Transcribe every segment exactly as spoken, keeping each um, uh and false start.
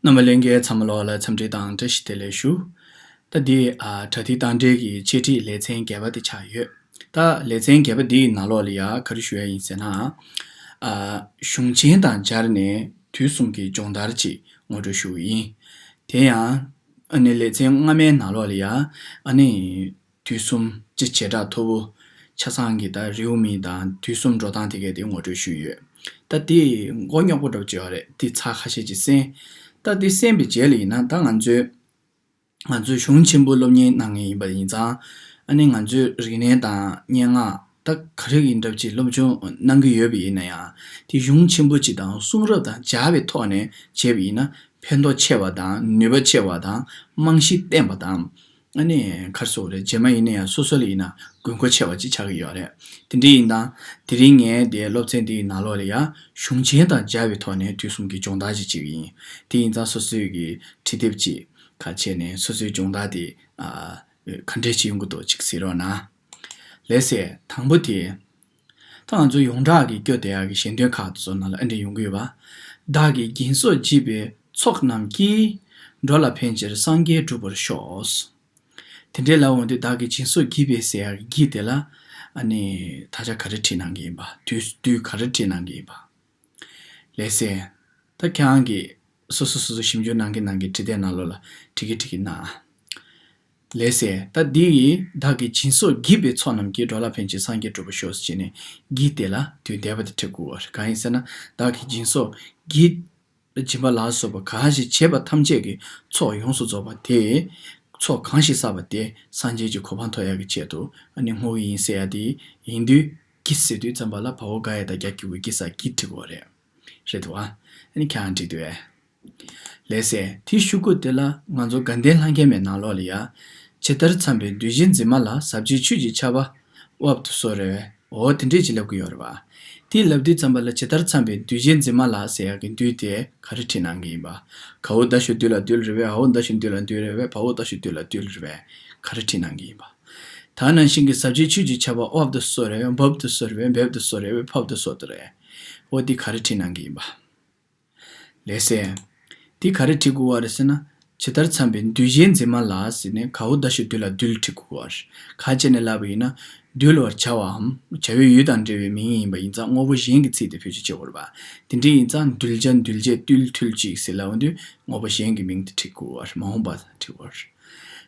རྣམ་པ་ལྷན་རྒྱས་ཚང་མ་ལོག་ལ་འཚམས་འདྲི་དང་བཀྲ་ཤིས་བདེ་ལེགས་ཞུ། ད་འདི་ཨ་དྲ་ཐིག་བཏང་འབྲེལ་གྱི་འཆད་ཁྲིད་ལེ་ཚན་བརྒྱད་པ་དེ་ཆགས་ཡོད། ད་ལེ་ཚན་བརྒྱད་པ་འདིའི་ནང་ལོགས་ལ་ཡ་ག་རེ་ཞུ་ཡ་ཡིན་ཟེར་ན། ཨ་གཞུང་ཆེན་དང་སྦྱར་ནས་དུས་གསུམ་གྱི་སྦྱོང་བརྡར་ཅིག་ངོ་སྤྲོད་ཞུ་གི་ཡིན། དེ་ཡང་ཨ་ནི་ལེ་ཚན་སྔ་མའི་ནང་ལོགས་ལ་ཡ་ཨ་ནི། དུས་གསུམ་སྤྱི་བྱེ་བྲག་ཐོར་བུ་ཆ་ཚང་གི་ད་རེའུ་མིག་དང་དུས་གསུམ་འགྲོ་སྟངས་དེ་གས་དེ་ངོ་སྤྲོད་ཞུས་ཡོད། ད་དེ་མགོ་རྙོག་པོ་འདྲ་པོ་ཅིག་ཡོད་རེད། དེ་ཚར་ཁ་ཤས་ཅིག་གསན། ད་དེ་གསན་པའི་རྗེས་ལ་ཡིན་ན་ད་ང་ཚོས་ང་ཚོས་གཞུང་ཆེན་པོ་སློབ་གཉེར་གནང་མཁན་ཡིན་པ་ཡིན་ཙང་ཨ་ནི་ང་ཚོས་རིག་གནས་དང་སྙན་ངག་ད་ག་རེ་ཡིན་འདྲ་པོ་ཅིག་སློབ་སྦྱོང་གནང་གི་ཡོད་པ་ཡིན་ན་ཡང་དེ་གཞུང་ཆེན་པོ་ཅིག་དང་གསུང་རབ་དང་སྦྱར་བའི་ཐོག་ནས་བྱས་པ་ཡིན་ན་ཕན་ཐོགས་ཆེ་བ་དང་ནུས་པ་ཆེ་བ་དང་རྨང་གཞི་བརྟན་པ་དང་། ཨ་ནི་ག་རེ་ཟེར་དགོས་རེད། རྗེས་མ་ཡིན་ན་ཡང་སོ་སོ་ལ་ཡིན་ན་དགོས་མཁོ་ཆེ་བ་ཅིག་ཆགས་ཀྱི་ཡོད་རེད། དེ་འདྲ་ཡིན་ཙང་དེ་རིང་ངས་དེ་སློབ་ཚན་འདིའི་ནང་ལོགས་ལ་ཡང་གཞུང་ཆེན་དང་སྦྱར་བའི་ཐོག་ནས་དུས་གསུམ་གྱི་སྦྱོང་བརྡར་ཅིག་བྱེད་ཀྱི་ཡིན། དེ་ཡིན་ཙང་སོ་སོའི་གི་འབྲི་དེབ་ཅིག་ག་བྱས་ནས་སོ་སོའི་སྦྱོང་བརྡར་དེ་ཨ་ག་འདྲས་ཅིག་ཡོང་གི་འདུག་ཅིག་གཟིགས་རོགས་གནང་། ལགས་སེ། དང་པོ་དེ། ད་ང་ཚོ་ཡོངས་གྲགས་ཀྱི་སྐྱོ་བདེ་ཡག་གི་ཞལ་འདོན་ཁག་དེ་ཚོ་ནང་ལ་ཨ་འདྲ་ཡོང་གི་ཡོད་པ། བདག་གིས་སྦྱིན་སོགས་བགྱིས་པའི་ཚོགས་རྣམས་ཀྱིས། འགྲོ་ལ་ཕན་ཕྱིར་སངས་རྒྱས་འགྲུབ་པར་ཤོག་དེ་འདྲའི་ལབ་འོང་དུས་བདག་གིས་སྦྱིན་སོགས་བགྱིས་པའི་ཟེར་ཡག་གི་བགྱིས་དེ་ལ་ཨ་ནི་ད་ཆ་ག་རེ་བྲིས་གནང་གི་ཡིན་པ། དུས་དུས་ག་རེ་བྲིས་གནང་གི་ཡིན་པ། ལགས་སེ། ད་ཁྱེད་རང་གིས་སོ་སོ་སོ་སོ་ཞིབ་འཇུག་གནང་གི་གནང་གི་བྲིས་དེབ་ནང་ལོགས་ལ་བྲིས་གི་བྲིས་གི་གནང་། ལགས་སེ། ད་འདི་ཡིས་བདག་གིས་སྦྱིན་སོགས་བགྱིས་པའི་ཚོགས་རྣམས་ཀྱིས། འགྲོ་ལ་ཕན་ཕྱིར་སངས་རྒྱས་འགྲུབ་པར་ཤོག་ཟེར་བྱས་ནས་བགྱིས་དེ་ལ་དུས་འདས་པ་དེ་བྲི་དགོས་པ་རེད། གང་ཡིན་ཟེར་ན་བདག་གིས་སྦྱིན་སོགས་བགྱིས། སྦྱིན་པ་ལ་སོགས་པ་གང་ཞིག་བྱས་པ་ཐམས་ཅད་ཀྱི་ཚོགས་ཡོངས་སུ་རྫོགས་པ་དེ། ཚོགས་གང་ཞིག་བསགས་པ་དེ་སངས་རྒྱས་ཀྱི་གོ་འཕང་ཐོབ་ཡག་གི་ཆེད་དུ་ཨ་ནི་བསྔོ་གི་ཡིན་ཟེར་ཡ་དེ་ཡིན་དུས་བགྱིས་ཟེར་དུས་ཙམ་པ་ལ་བ་འོག་ག་ཡ་བཏགས་རྒྱ་གི་གུ་གུ་བགྱིས་ས་བགྱིས་བྲི་དགོས་པ་རེད། རེད་འདུག་ཨ། ཨ་ནི་ཁྱེད་རང་བྲིས་འདུག་ཨེ། ལགས་སེ། དེའི་ཤོག་གུ་དེ་ལ་ང་ཚོ་དགའ་ལྡན་ལྷ་མཁན་མའི་ནང་ལོགས་ལ་ཡ། ཇི་ལྟར་འཚམས་པའི་འདུས་བྱས་འཛིན་མ་ལ། ཟབ་རྒྱས་ཆོས་ཀྱི་ཆར་པ་དབབ་ཏུ་གསོལ་རེ་བས། འོ་དེ་འདྲས་ཅིག་ལབ་གི་ཡོད་རེད་པ། དེ་ལབ་དུས་ཙམ་པ་ལ་ཇི་ལྟར་འཚམས་པའི་འདུས་བྱས་འཛིན་མ་ལ་ཟེར་ཡག་གི་འདུས་དེ་ག་རེ་བྲིས་གནང་གི་ཡིན་པ། ག་འོག་ད་ཞབས་ཀྱུ་འདུས་ལ་འདུལ་རེ་བས། འ་འོག་ད་ཞབས་ཀྱུ་འདུས་ལ་འདུལ་རེ་བས། བ་འོག་ད་ཞབས་ཀྱུ་འདུས་ལ་འདུལ་རེ་བས། ག་རེ་བྲིས་གནང་གི་ཡིན་པ། ད་ནང་བཞིན་གྱི་ཟབ་རྒྱས་ཆོས་ཀྱི་ཆར་པ་དབབ་ཏུ་གསོལ་རེ་བས། འབབ་ཏུ་གསོལ་རེ་བས། འབེབས་ཏུ་གསོལ་རེ་བས། ཕབ་ཏུ་གསོལ་ཏུ་རེ། འོ་དེ་ག་རེ་བྲིས་གནང་གི་ཡིན་པ། ལགས་སེ། དེ་ག་རེ་བྲི་དགོས་པ་རེད་ཟེར་ན། ཇི་ལྟར་འཚམས་པའི་འདུས་བྱས་འཛིན་མ་ལ་ཟེར་ནས་ག་འོག་ད་ཞབས་ཀྱུ་འདུས་ལ་འདུལ་བྲི་དགོས་པ་རེད། ག་བྱས་ནས་ལབ་པ་ཡིན་ན། འདུལ་བར་བྱ་བའམ་བྱ་བའི་ཡུལ་དང་འབྲེལ་བའི་མིང་ཡིན་པ་ཡིན་ཙང་དངོས་པོ་གཞན་གྱི་ཚིག་དེ་བེད་སྤྱོད་བྱེད་དགོས་རེད་པ། དེ་འདྲ་ཡིན་ཙང་འདུལ་བྱ་འདུལ་བྱེད་བཏུལ་འཐུལ་ཅིག་ཟེར་ལབ་འོང་དུས་དངོས་པོ་གཞན་གྱི་མིང་དེ་བྲི་དགོས་པ་རེད། མ་འོངས་པ་བྲི་དགོས་པ་རེད།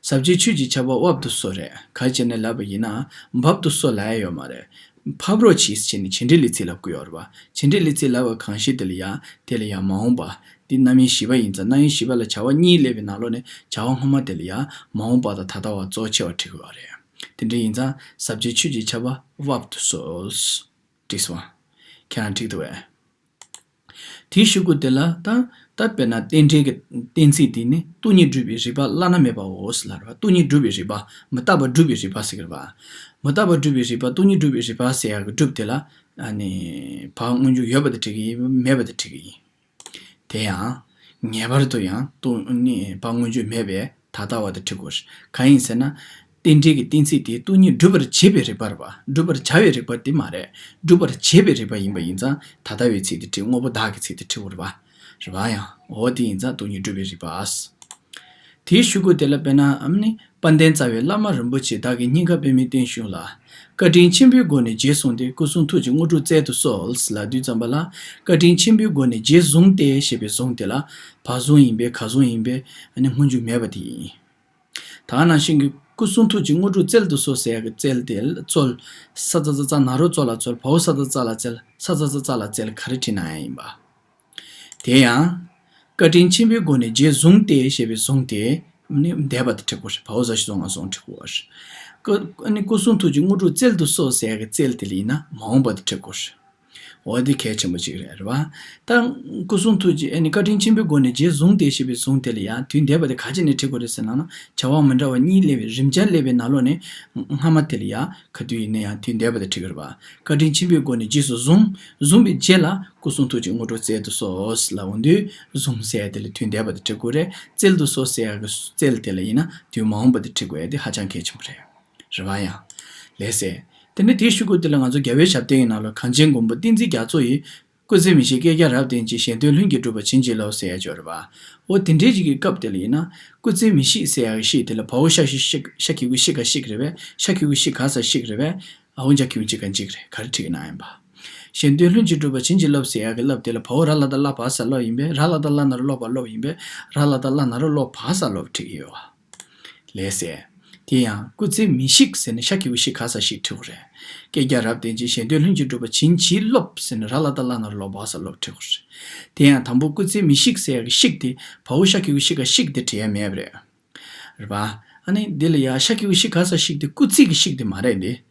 ཟབ་རྒྱས་ཆོས་ཀྱི་ཆར་པ་དབབ་ཏུ་གསོལ་རེ། ག་བྱས་ནས་ལབ་པ་ཡིན་ན། འབབ་ཏུ་གསོལ་ལབ་ཡ་ཡོད་མ་རེད། ཕབ་རོགས་གྱིས་ཟེར་ནས་བྱེད་འབྲེལ་ཡིད་ཚིག་ལབ་ཀྱི་ཡོད་རེད་པ། བྱེད་འབྲེལ་ཡིད་ཚིག་ལབ་པ་གང་ཞིག་དེ་ལ་ཡ། དེ་ལ་ཡ་མ་འོངས་པ། འདི་རྣམ་དབྱེ་བཞི་པ་ཡིན་ཙང་རྣམ་དབྱེ་བཞི་པ་ལ་བྱ་བ་གཉིས་སླེབས་པའི་ནང་ལོགས་ནས་བྱ་བ་སྔོན་མ་དེ་ལ་ཡ་མ་འོངས་པ་དང་ད་ལྟ་བ་གཙོ་ཆེ་བ་བྲི་དགོས་པ་རེད། དེ་འདྲ་ཡིན་ཙང་ཟབ་རྒྱས་ཆོས་ཀྱི་ཆར་པ་དབབ་ཏུ་གསོལ། བྲིས་སོང་། ཁྱེད་རང་འགྲིག་འདུག་གས། དེའི་ཤོག་གུ་དེ་ལ་ད་ད་དཔེར་ན་རྟེན་འབྲེལ་གྱི་གཏན་ཚིགས་དེ་ནི་སྟོང་ཉིད་སྒྲུབ་པའི་རིགས་པ་བླ་ན་མེད་པའོ་ཟེར་ལབ་རེད་པ། སྟོང་ཉིད་སྒྲུབ་པའི་རིགས་པ། མི་རྟག་པ་སྒྲུབ་པའི་རིགས་པ་ཟེར་གི་རེད་པ། མི་རྟག་པ་སྒྲུབ་པའི་རིགས་པ། སྟོང་ཉིད་སྒྲུབ་པའི་རིགས་པ་ཟེར་ཡག་གི་སྒྲུབ་དེ་ལ་ཨ་ནི་བ་སྔོན་འཇུག་ཡོད་པ་དེ་བྲིས་གི་ཡིན། མེད་པ་དེ་བྲིས་གི་ཡིན། དེ་ཡང་ངེས་པར་དུ་ཡང་སྟོང་ནི་བ་སྔོན་འཇུག་མེད་པའི་ད་ལྟ་བ་དེ་བྲི་དགོས། གང་ཡིན་ཟེར་ན། རྟེན་འབྲེལ་གྱི་གཏན་ཚིགས་དེ་སྟོང་ཉིད་སྒྲུབ་པར་བྱེད་པའི་རིགས་པ་རེད་པ། སྒྲུབ་པར་བྱ་བའི་རིགས་པ་དེ་མ་རེད། སྒྲུབ་པར་བྱེད་པའི་རིགས་པ་ཡིན་པ་ཡིན་ཙང་ད་ལྟ་བའི་ཚིག་དེ་བྲི། དངོས་པོ་བདག་གི་ཚིག་དེ་བྲི་དགོས་རེད་པ། རེད་པ། ཡང་འོ་དེ་ཡིན་ཙང་སྟོང་ཉིད་སྒྲུབ་པའི་རིགས་པ། དེའི་ཤོག་གུ་དེ་ལ་དཔེར་ན་ཨམ་ནི་དཔལ་ལྡན་རྩ་བའི་བླ་མ་རིན་པོ་ཆེ་བདག་གི་སྙིང་ག་པདྨའི་སྟེང་བཞུགས་ལ། བཀའ་དྲིན་ཆེན་པོའི་སྒོ་ནས་རྗེས་བཟུང་སྟེ། སྐུ་གསུང་ཐུགས་ཀྱི་དངོས་གྲུབ་སྩལ་དུ་གསོལ་ལབ་དུས་ཙམ་པ་ལ། བཀའ་དྲིན་ཆེན་པོའི་སྒོ་ནས་རྗེས་བཟུང་སྟེ་ཞེས་པའི་བཟུང་དེ་ལ། བ་བཟུང་ཡིན་པས་ག་བཟུང་ཡིན་པས་ཨ་ནི་སྔོན་འཇུག་མེད་པ་དེ་ཡིན། ད་ག་ནང་བཞིན་གྱི་སྐུ་གསུང་ཐུགས་ཀྱི་དངོས་གྲུབ་སྩལ་དུ་གསོལ་ཟེར་ཡག་གི་སྩལ་དེ་ལ་སྩོལ། ས་ཙ་ཙ་ཙ་ན་རོ་ཙོ་ལ་སྩོལ། བ་འོག་ས་ཙ་ཙ་ལ་སྩལ། ས་ཙ་ཙ་ཙ་ལ་སྩལ་ག་རེ་བྲིས་ན་ཡང་ཡིན་པ། དེ་ཡང་། བཀའ་དྲིན་ཆེན་པོའི་སྒོ་ནས་རྗེས་བཟུང་སྟེ་ཞེས་པའི་བཟུང་དེ་ནི་འདས་པ་དེ་བྲི་དགོས་ཤིང་། བ་འོག་ས་ཞབས་ཀྱུ་བཟུང་ང་བཟུང་བྲི་དགོས་ཤིང་། ཀ་ཨ་ནི་སྐུ་གསུང་ཐུགས་ཀྱི་དངོས་གྲུབ་སྩལ་དུ་གསོལ་ཟེར་ཡག་གི་སྩལ་དེ་ལ་ཡིན་ན་མ་འོངས་པ་དེ་བྲི་དགོས་ཤིང་། འོ་དེ་གལ་ཆེན་པོ་གཅིག་རེད། རེད་པ། ད་སྐུ་གསུང་ཐུགས་ཀྱི་ཨ་ནི་བཀའ་དྲིན་ཆེན་པོའི་སྒོ་ནས་རྗེས་བཟུང་སྟེ་ཞེས་པའི་བཟུང་དེ་ལ་ཡང་དུས་འདས་པ་དེ་ག་བྱས་ནས་བྲི་དགོས་རེད་ཟེར་ན་ན། བྱ་བ་མི་འདྲ་བ་གཉིས་སླེབས་པའི་རིམ་བྱོན་སླེབས་པའི་ནང་ལོགས་ནས་སྔ་མ་དེ་ལ་ཡང་ག་དུས་ཡིན་ན་ཡང་དུས་འདས་པ་དེ་བྲི་དགོས་རེད་པ། བཀའ་དྲིན་ཆེན་པོའི་སྒོ་ནས་རྗེས་སུ་བཟུང་། བཟུང་བའི་རྗེས་ལ་སྐུ་གསུང་ཐུགས་ཀྱི་དངོས་གྲུབ་སྩལ་དུ་གསོལ་ལབ་འོང་དུས་བཟུང་ཟེར་ཡ་དེ་ལ་དུས་འདས་པ་དེ་བྲི་དགོས་རེད། སྩལ་དུ་གསོལ་ཟེར་ཡ་གི་སྩལ་དེ་ལ་ཡིན་ན་དུས་མ་འོངས་པ་དེ་བྲི་དགོས་ཡ་དེ་ཧ་ཅང་གལ་ཆེན་པོ་རེད། རེད་པ། ཡང་། ལགས་སེ། དེ་ནས་དེའི་ཤོག་གུ་དེ་ལ་ང་ཚོ་རྒྱལ་བའི་ཞབས་བརྟན་གྱི་ནང་ལ་གངས་ཅན་མགོན་པོ་བསྟན་འཛིན་རྒྱ་མཚོ་ཡི། སྐུལ་ཚིག་མི་ཤིགས་བསྐལ་བརྒྱར་རབ་བརྟན་ཅིང་། གཞན་དོན་ལྷུན་གྱིས་གྲུབ་པར་བྱིན་གྱིས་རློབས་ཟེར་ཡ་ཅིག་ཡོད་རེད་པ། འོ་དེ་འདྲའི་ཅིག་གི་སྐབས་དེ་ལ་ཡིན་ན། སྐུལ་ཚིག་མི་ཤིགས་ཟེར་ཡ་གི་ཤིགས་དེ་ལ་བའོ་ཤ་ཤི་ཤི་ཤ་གི་གུ་ཤི་ག་ཤིག་རེད་པས། ཤ་གི་གུ་ཤི་ག་ས་ཤིག་རེད་པས། འའོ་ཇ་གི་གུ་ཇི་ག་ཇིག་རེད། ག་རེ་བྲིས་ཀྱི་ན་ཡིན་པ། གཞན་དོན་ལྷུན་གྱིས་གྲུབ་པར་བྱིན་གྱིས་རློབས་ཟེར་ཡ་གི་རློབས་དེ་ལ་བའོ་ར་ལ་ད་ལ་བ་ས་རློབས་ཡིན་པས། ར་ལ་ད་ལ་ན་རོ་རློབས་པ་རློབས་ཡིན་པས། ར་ལ་ད་ལ་ན་རོ་རློབས་བ་ས་རློབས་བྲིས་ཀྱི་ཡོད་པ། ལགས་སེ། དེ་ཡང་སྐུལ་ཚིག་མི་ཤིགས་ཟེར་ནས་ཤ་གི་གུ་ཤི་ག་ས་ཤིག་བྲིས་དགོས་རེད། བསྐལ་བརྒྱར་རབ་བརྟན་ཅིང་། གཞན་དོན་ལྷུན་གྱིས་གྲུབ་པར་བྱིན་གྱིས་རློབས་ཟེར་ནས་ར་ལ་ད་ལ་ན་རོ་རློབས་བ་ས་རློབས་བྲིས་དགོས་རེད། དེ་ཡང་དང་པོ་སྐུལ་ཚིག་མི་ཤིགས་ཟེར་ཡ་གི་ཤིག་དེ་བའོ་ཤ་གི་གུ་ཤི་ག་ཤིག་དེ་བྲིས་ཡ་མེད་པ་རེད། རེད་པ། ཨ་ནི་འདི་ལ་ཡ་ཤ་གི་གུ་ཤི་ག་ས་ཤིག་དེ་སྐུལ་ཚིག་གི་ཤིག་དེ་མ་རེད་དེ།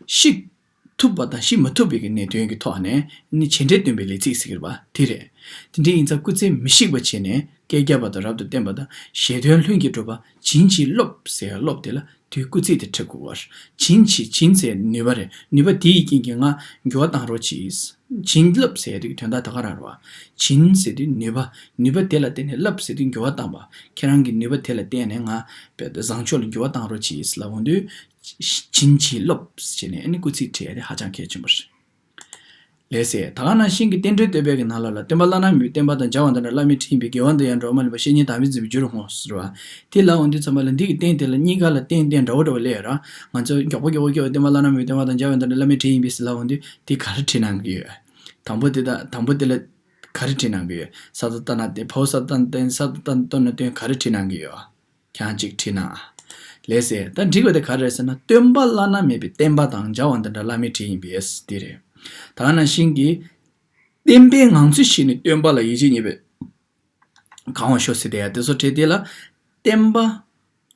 ཤིག་ཐུབ་པ་དང་ཤི་མ་ཐུབ་པའི་གི་གནད་དོན་གྱི་ཐོག་ནས་ནི་བྱེད་འབྲེལ་སྟོན་པའི་ལས་ཚིག་ཟེར་གྱི་རེད་པ། དེ་རེད། དེ་འདྲ་ཡིན་ཙང་སྐུལ་ཚིག་མི་ཤིགས་པ་བྱས་ནས་བསྐལ་བརྒྱར་བར་དུ་རབ་ཏུ་བརྟན་པ་དང་གཞན་དོན་ལྷུན་གྱིས་གྲུབ་པ་བྱིན་གྱིས་རློབས་ཟེར་ཡ་རློབས་དེ་ལ་དེའི་སྐུལ་ཚིག་དེ་འབྲི་དགོས་པ་རེད། བྱིན་གྱིས། བྱིན་ཟེར་ནུས་པ་རེད། ནུས་པ་དེ་ཡི་རྐྱེན་གྱིས་ང་འགྱུར་བ་བཏང་རོགས་གྱིས། བྱིན་རླབས་ཟེར་ཡ་དེ་གི་དོན་དག་ད་ག་རང་རེད་པ། བྱིན་ཟེར་དུས་ནུས་པ། ནུས་པ་དེ་ལ་བརྟེན་ནས་རླབས་ཟེར་དུས་འགྱུར་བ་བཏང་པ། ཁྱེད་རང་གི་ནུས་པ་དེ་ལ་བརྟེན་ནས་ང་བཟང་ཕྱོགས་ལ་འགྱུར་བ་བཏང་རོགས་གྱིས་ལབ་འོང་དུས། བྱིན་གྱིས་རློབས་ཟེར་ནས་ཨ་ནི་སྐུལ་ཚིག་བྲིས་ཡ་དེ་ཧ་ཅང་གལ་ཆེན་པོ་རེད། ལགས་སེ། ད་ག་ནང་བཞིན་གྱི་རྟེན་འབྲེལ་བསྟོད་པའི་གི་ནང་ལོགས་ལ། སྟོན་པ་བླ་ན་མེད་པའི་བསྟན་པ་དང་། མཇལ་བ་འདི་འདྲ་བླ་མའི་དྲིན་ཡིན་པས། དགེ་བ་འདི་ཡང་འགྲོ་བ་མ་ལུས་པ། བཤེས་གཉེན་དམ་པས་འཛིན་པའི་རྒྱུར་བསྔོ་ཟེར་བ། དེ་ལབ་འོང་དུས་ཙམ་པ་ལ་འདི་གི་རྟེན་དེ་ལ་གཉིས་ཀ་ལ་རྟེན་རྟེན་འདྲ་བོ་འདྲ་བོ་སླེབས་ཡོད་ར། ང་ཚོ་མགྱོགས་པོ་མགྱོགས་པོ་མགྱོགས་པོ་སྟོན་པ་བླ་ན་མེད་པའི་བསྟན་པ་དང་། མཇལ་བ་འདི་འདྲ་བླ་མའི་དྲིན་ཡིན་པས་ཟེར་ལབ་འོང་དུས་དེ་ག་རེ་བྲིས་གནང་གི་ཡོད། དང་པོ་དེ་དང་དང་པོ་དེ་ལ་ག་རེ་བྲིས་གནང་གི་ཡོད། ས་ཏ་བཏགས་ན་བརྟེན། བའོ་ས་ཏ་བཏགས་ན་བརྟེན། ས་ཏ་བཏགས་ན་བརྟེན། ག་རེ་བྲིས་གནང་གི་ཡོད། ཁྱང་གཅིག་བྲིས་ན། ལགས་སེ། ད་འགྲིག་པ་དེ་ག་རེ་རེད་ཟེར་ན། སྟོན་པ་བླ་ན་མེད་པའི་བསྟན་པ་དང་། མཇལ་བ་འདི་འདྲ་བླ་མའི་དྲིན་ཡིན་པས་དེ་རེད། ད་ག་ནང་བཞིན་གྱི། བསྟན་པའི་ངང་ཚུལ་ཤེས་ནས། སྟོན་པ་ལ་ཡིད་ཆེས་རྙེད་པས་གང་བར་ཤོག་ཟེར་དེ་ཡ་དེ་ཚོ་བྲིས་དེ་ལ། བསྟན་པ།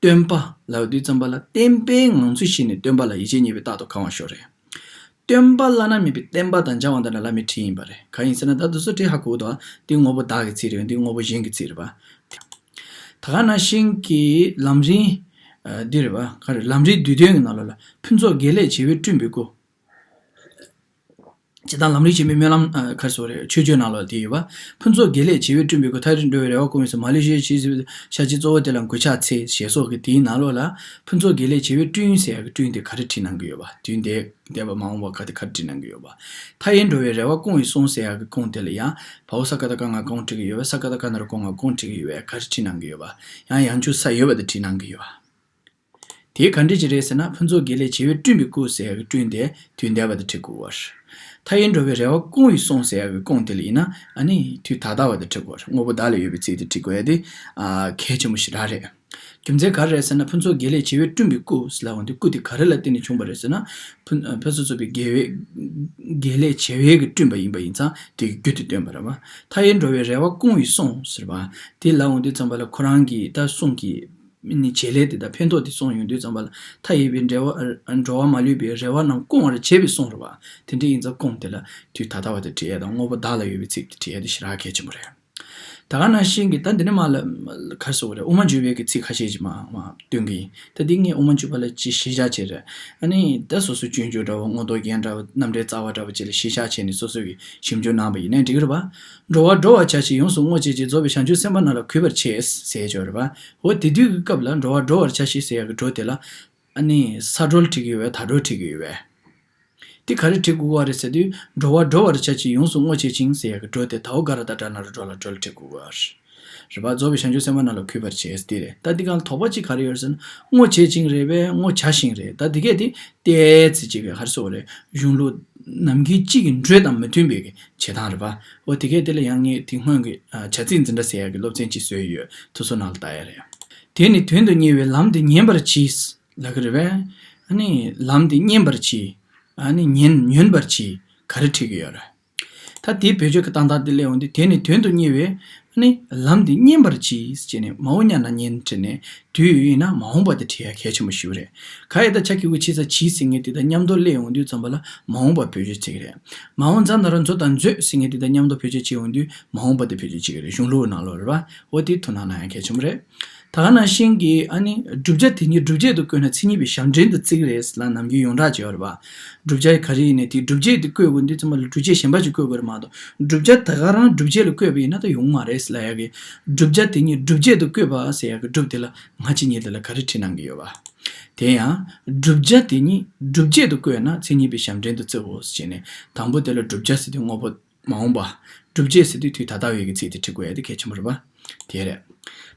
སྟོན་པ་ལབ་དུས་ཙམ་པ་ལ་བསྟན་པའི་ངང་ཚུལ་ཤེས་ནས། སྟོན་པ་ལ་ཡིད་ཆེས་རྙེད་པས་རྟག་ཏུ་གང་བར་ཤོག་རེད། སྟོན་པ་བླ་ན་མེད་པའི་བསྟན་པ་དང་། མཇལ་བ་འདི་འདྲ་བླ་མའི་དྲིན་ཡིན་པ་རེད། གང་ཡིན་ཟེར་ན་ད་དེ་ཚོ་བྲིས་ཧ་གོ་འདུག་ཨ། འདི་དངོས་པོ་བདག་གི་ཚིག་རེད། འདི་དངོས་པོ་གཞན་གྱི་ཚིག་རེད་པ། ད་ག་ནང་བཞིན་གྱི་ལམ་རིམ། ཨ། འདི་རེད་པ། ག་རེ། ལམ་རིམ་བསྡུས་དོན་གྱི་ནང་ལོགས་ལ། ཕུན་ཚོགས་དགེ་ལེགས་བྱེ་བས་བསྐྲུན་པའི་སྐུ། སྤྱིར་བཏང་ལམ་རིམ་ཆེན་མོའི་སྨོན་ལམ། ཨ། ག་རེ་ཟེར་དགོས་རེད། མཆོད་བརྗོད་ནང་ལོགས་ལ་དེ་ཡོད་པ། ཕུན་ཚོགས་དགེ་ལེགས་བྱེ་བས་བསྐྲུན་པའི་སྐུ། མཐའ་ཡས་འགྲོ་བའི་རེ་བ་སྐོང་བའི་གསུང་མ་ལུས་ཞལ་གྱིས་བཞེས་པའི་ཞལ་གྱི་གཙོ་བོ་དེ་ལ་མགུ་ཕྱག་འཚལ་ཞེས་སོགས་ཀྱི་དེའི་ནང་ལོགས་ལ། ཕུན་ཚོགས་དགེ་ལེགས་བྱེ་བས་བསྐྲུན་ཟེར་ཡ་གི་བསྐྲུན་དེ་ག་རེ་བྲིས་གནང་གི་ཡོད་པ། དུས་འདས་འདས་པ་མ་འོངས་པ་ག་དེ་ག་རེ་བྲིས་གནང་གི་ཡོད་པ། མཐའ་ཡས་འགྲོ་བའི་རེ་བ་སྐོང་བའི་གསུང་ཟེར་ཡ་གི་སྐོང་དེ་ལ་ཡང་། བའོ་ས་ཀ་བཏགས་སྐ་ང་སྐོང་བྲིས་ཀྱི་ཡོད་པས། ས་ཀ་བཏགས་སྐ་ན་རོ་སྐོ་ང་སྐོང་བྲིས་ཀྱི་ཡོད་པས། ག་རེ་བྲིས་གནང་གི་ཡོད་པ། ཡང་ཡང་འཇུག་ས་ཡོད་པ་དེ་བྲིས་གནང་གི་ཡོད་པ། དེ་ག་འདྲ་ཅིག་རེད་ཟེར་ན། ཕུན་ཚོགས་དགེ་ལེགས་བྱེ་བས་བསྐྲུན་པའི་སྐུ་ཟེར་ཡ་གི་བསྐྲུན་དེ་དུས་འདས་པ་དེ་བྲིས་དགོས་པ་རེད། མཐའ་ཡས་འགྲོ་བའི་རེ་བ་སྐོང་བའི་གསུང་ཟེར་ཡ་གི་སྐོང་དེ་ལ་ཡིན་ན། ཨ་ནི་དུས་ད་ལྟ་བ་དེ་བྲིས་དགོས་པ་རེད། དངོས་པོ་བདག་ལ་ཡོད་པའི་ཚིག་དེ་བྲིས་དགོས་ཡ་དེ། ཨ། གལ་ཆེན་པོ་ཞེ་དྲག་རེད། རྒྱུ་མཚན་ག་རེ་རེད་ཟེར་ན། ཕུན་ཚོགས་དགེ་ལེགས་བྱེ་བས་བསྐྲུན་པའི་སྐུ་ཟེར་ལབ་འོང་དུས་སྐུ་དེ་ག་རེ་ལ་བརྟེན་ནས་བྱུང་བ་རེད་ཟེར་ན། ཕུན། ཨ། ཕུན་སུམ་ཚོགས་པའི་དགེ་བའི། དགེ་ལེགས་བྱེ་བས་ཀྱིས་བསྐྲུན་པ་ཡིན་པ་ཡིན་ཙང་དེ་གི་རྒྱུ་དེ་སྟོན་པ་རེད་པ། མཐའ་ཡས་འགྲོ་བའི་རེ་བ་སྐོང་བའི་གསུང་ཟེར་བ། དེ་ལབ་འོང་དུས་ཙམ་པ་ལ་ཁོ་རང་གི་ད་གསུང་གི་ནི་བྱེད་ལས་དེ་དང་ཕན་ཐོགས་དེ་གསུངས་ཡོང་དུས་ཙམ་པ་ལ། མཐའ་ཡས་པའི་འགྲོ་བ། ཨ། འགྲོ་བ་མ་ལུས་པའི་རེ་བ་རྣམས་སྐོང་བར་བྱེད་པའི་གསུང་རེད་པ། དེ་འདྲ་ཡིན་ཙང་སྐོང་དེ་ལ་དུས་ད་ལྟ་བ་དེ་བྲིས་ཡ་དང་། དངོས་པོ་བདག་ལ་ཡོད་པའི་ཚིག་དེ་བྲིས་ཡ་དེ་ཞེ་དྲག་གལ་ཆེན་པོ་རེད། ད་ག་ནང་བཞིན་གྱི་ད་འདི་ནས་མར་ལ་ག་རེ་ཟེར་དགོས་རེད། དབུ་མ་འཇུག་པའི་གི་ཚིག་ཁ་ཤས་ཅིག་མར་མར་སྟོན་གྱི་ཡིན། ད་འདི་ངས་དབུ་མ་འཇུག་པ་ལ་ཅིག་གཞི་བཞག་བྱས་རེད། ཨ་ནི་ད་སོ་སོའི་སྤྱོད་འཇུག་འདྲ་བོ། མངོན་རྟོགས་རྒྱན་འདྲ་བོ། རྣམ་འགྲེལ་རྩ་བ་འདྲ་བོ་བཅས་ལ་གཞི་བཞག་བྱས་ནས་སོ་སོ་གི་ཞིབ་འཇུག་གནང་བ་ཡིན་ན་འགྲིག་གི་རེད་པ། འགྲོ་བ་སྒྲོལ་བར་བྱ་ཞིང་ཡོངས་སུ་བསྔོ་བྱེད་ཅིང་། རྫོགས་པའི་བྱང་ཆུབ་སེམས་དཔའ་རྣམས་ལ་གུས་པར་བྱེད་ཟེར་ཡ་ཅིག་ཡོད་རེད་པ། འོ་དེ་དུས་ཀྱི་སྐབས་ལ་འགྲོ་བ་སྒྲོལ་བར་བྱ་ཞིང་ཟེར་ཡ་གི་འགྲོ་དེ་ལ། ཨ་ནི་ས་སྒྲོལ་བྲིས་ཀྱི་ཡོད་པས། ད་སྒྲོལ་བྲིས་ཀྱི་ཡོད་པས། དེ་ག་རེ་བྲིས་དགོས་པ་རེད་ཟེར་དུས། འགྲོ་བ་སྒྲོལ་བར་བྱ་ཞིང་ཡོངས་སུ་བསྔོ་བྱེད་ཅིང་ཟེར་ཡ་གི་འགྲོ་དེ་ད་འོ་ག་ར་ད་དྲ་ན་རོ་སྒྲོ་ལ་སྒྲོལ་བྲིས་དགོས་པ་རེད། རེད་པ། རྫོགས་པའི་བྱང་ཆུབ་སེམས་དཔའ་རྣམས་ལ་གུས་པར་བྱེད་ཟེར་དེ་རེད། ད་འདི་གང་ལ་དོགས་པ་གཅིག་ག་རེ་ཡོད་རེད་ཟེར་ན། བསྔོ་བྱེད་ཅིང་རེད་པས། བསྔོ་བྱ་ཞིང་རེད། ད་འདི་གས་དེ་ཏོག་ཙམ་ཅིག་གི་ག་རེ་ཟེར་དགོས་རེད། གཞུང་ལུགས་ནམ་རྒྱུན་གཅིག་གི་འགྲོས་དང་མི་མཐུན་པའི་གི་བྱེད་སྟངས་རེད་པ། འོ་དེ་གས་དེ་ལ་ཡང་ངས་དེ་སྔོན་གྱི། ཨ། བྱ་ཚིག་འཛིན་གྲྭ་ཟེར་ཡ་གི་སློབ་ཚན་གཅིག་བཟོས་ཡོད། དེ་ཚོ་ནང་ལ་ལྟ་ཡ་རེད། དེ་ནི་དོན་དུ་གཉེར་བའི་ལམ་དེ་ཉན་པར་གྱིས། ལབ་ཀྱི་རེད་པས། ཨ་ནི་ལམ་དེ་ཉན་པར་གྱིས། ཨ་ནི་ཉན། ཉན་པར་གྱིས། ག་རེ་བྲིས་ཀྱི་ཡོད་རེད། ད་དེའི་བེད་སྤྱོད་ཀྱི་སྟངས་སྟངས་དེ་སླེབས་འོང་དུས། དེ་ནི་དོན་དུ་གཉེར་བའི། ཨ་ནི་ལམ་དེ་ཉན་པར་གྱིས་ཟེར་ནས། མ་འོངས་ཉན་ན་ཉན་བྲིས་ནས། དུས་ཡུན་ཡིན་ན་མ་འོངས་པ་དེ་བྲིས་ཡ་གལ་ཆེན་པོ་ཞིག་རེད། ག་ཡི་ད་ཆ་གི་གུ་ཆི་ས་གྱིས་ཟེར་མཁན་དེ་དང་མཉམ་དུ་སླེབས་འོང་དུས་ཙམ་པ་ལ་མ་འོངས་པ་བེད་སྤྱོད་བྱེད་ཀྱི་རེད། མ་འོངས་མཛའ་ན་རོ་མཛོ་དང་མཛོད་ཟེར་མཁན་དེ་དང་མཉམ་དུ་བེད་སྤྱོད་བྱེད་འོང་དུས་མ་འོངས་པ་དེ་བེད་སྤྱོད་བྱེད་ཀྱི་རེད། གཞུང་ལུགས་ནང་ལོགས་རེད་པ། འོ་དེ་ཐུགས་སྣང་གནང་ཡ་གལ་ཆེན་པོ་རེད། ད་ག་ནང་བཞིན་གྱི། ཨ་ནི་བསྒྲུབ་བྱ་དེ་ཉིད་བསྒྲུབ་བྱེད་དུ་བཀོད་ན་མཚན་ཉིད་པའི་ཞབས་འདྲེན་དུ་བརྩི་གི་རེད་ལབ་ནམ་རྒྱུན་ཡོངས་གྲགས་ཅིག་ཡོད་རེད་པ། བསྒྲུབ་བྱ་ག་རེ་ཡིན་ནའི་དེ་བསྒྲུབ་བྱེད་དུ་བཀོད་དགོས་དུས་ཙམ་པ་ལ་སྒྲུབ་བྱེད་གཞན་པ་ཅིག་བཀོད་དགོས་རེད་མ་གཏོགས། བསྒྲུབ་བྱ་ད་ག་རང་བསྒྲུབ་བྱེད་ལ་བཀོད་པ་ཡིན་ན་ད་ཡོང་མ་རེད་ལབ་ཡ་གི། བསྒྲུབ་བྱ་དེ་ཉིད་བསྒྲུབ་བྱེད་དུ་བཀོད་པ་ཟེར་ཡ་གི་བསྒྲུབ་དེ་ལ་སྔ་ཕྱི་གཉིས་དེ་ལ་ག་རེ་བྲིས་གནང་གི་ཡོད་པ། དེ་ཡང་བསྒྲུབ་བྱ་དེ་ཉིད་བསྒྲུབ་བྱེད་དུ་བཀོད་ན་མཚན་ཉིད་པའི་ཞབས་འདྲེན་དུ་བརྩིའོ་ཟེར་ནས། དང་པོ་དེ་ལ་བསྒྲུབ་བྱ་ཟེར་དུས་དངོས་པོ། མ་འོངས་པ། སྒྲུབ་བྱེད་ཟེར་དུས་དུས་ད་ལྟ་བའི་གི་ཚིག་དེ་འབྲི་དགོས་ཡ་དེ་གལ་ཆེན་པོ་རེད་པ། དེ་རེད།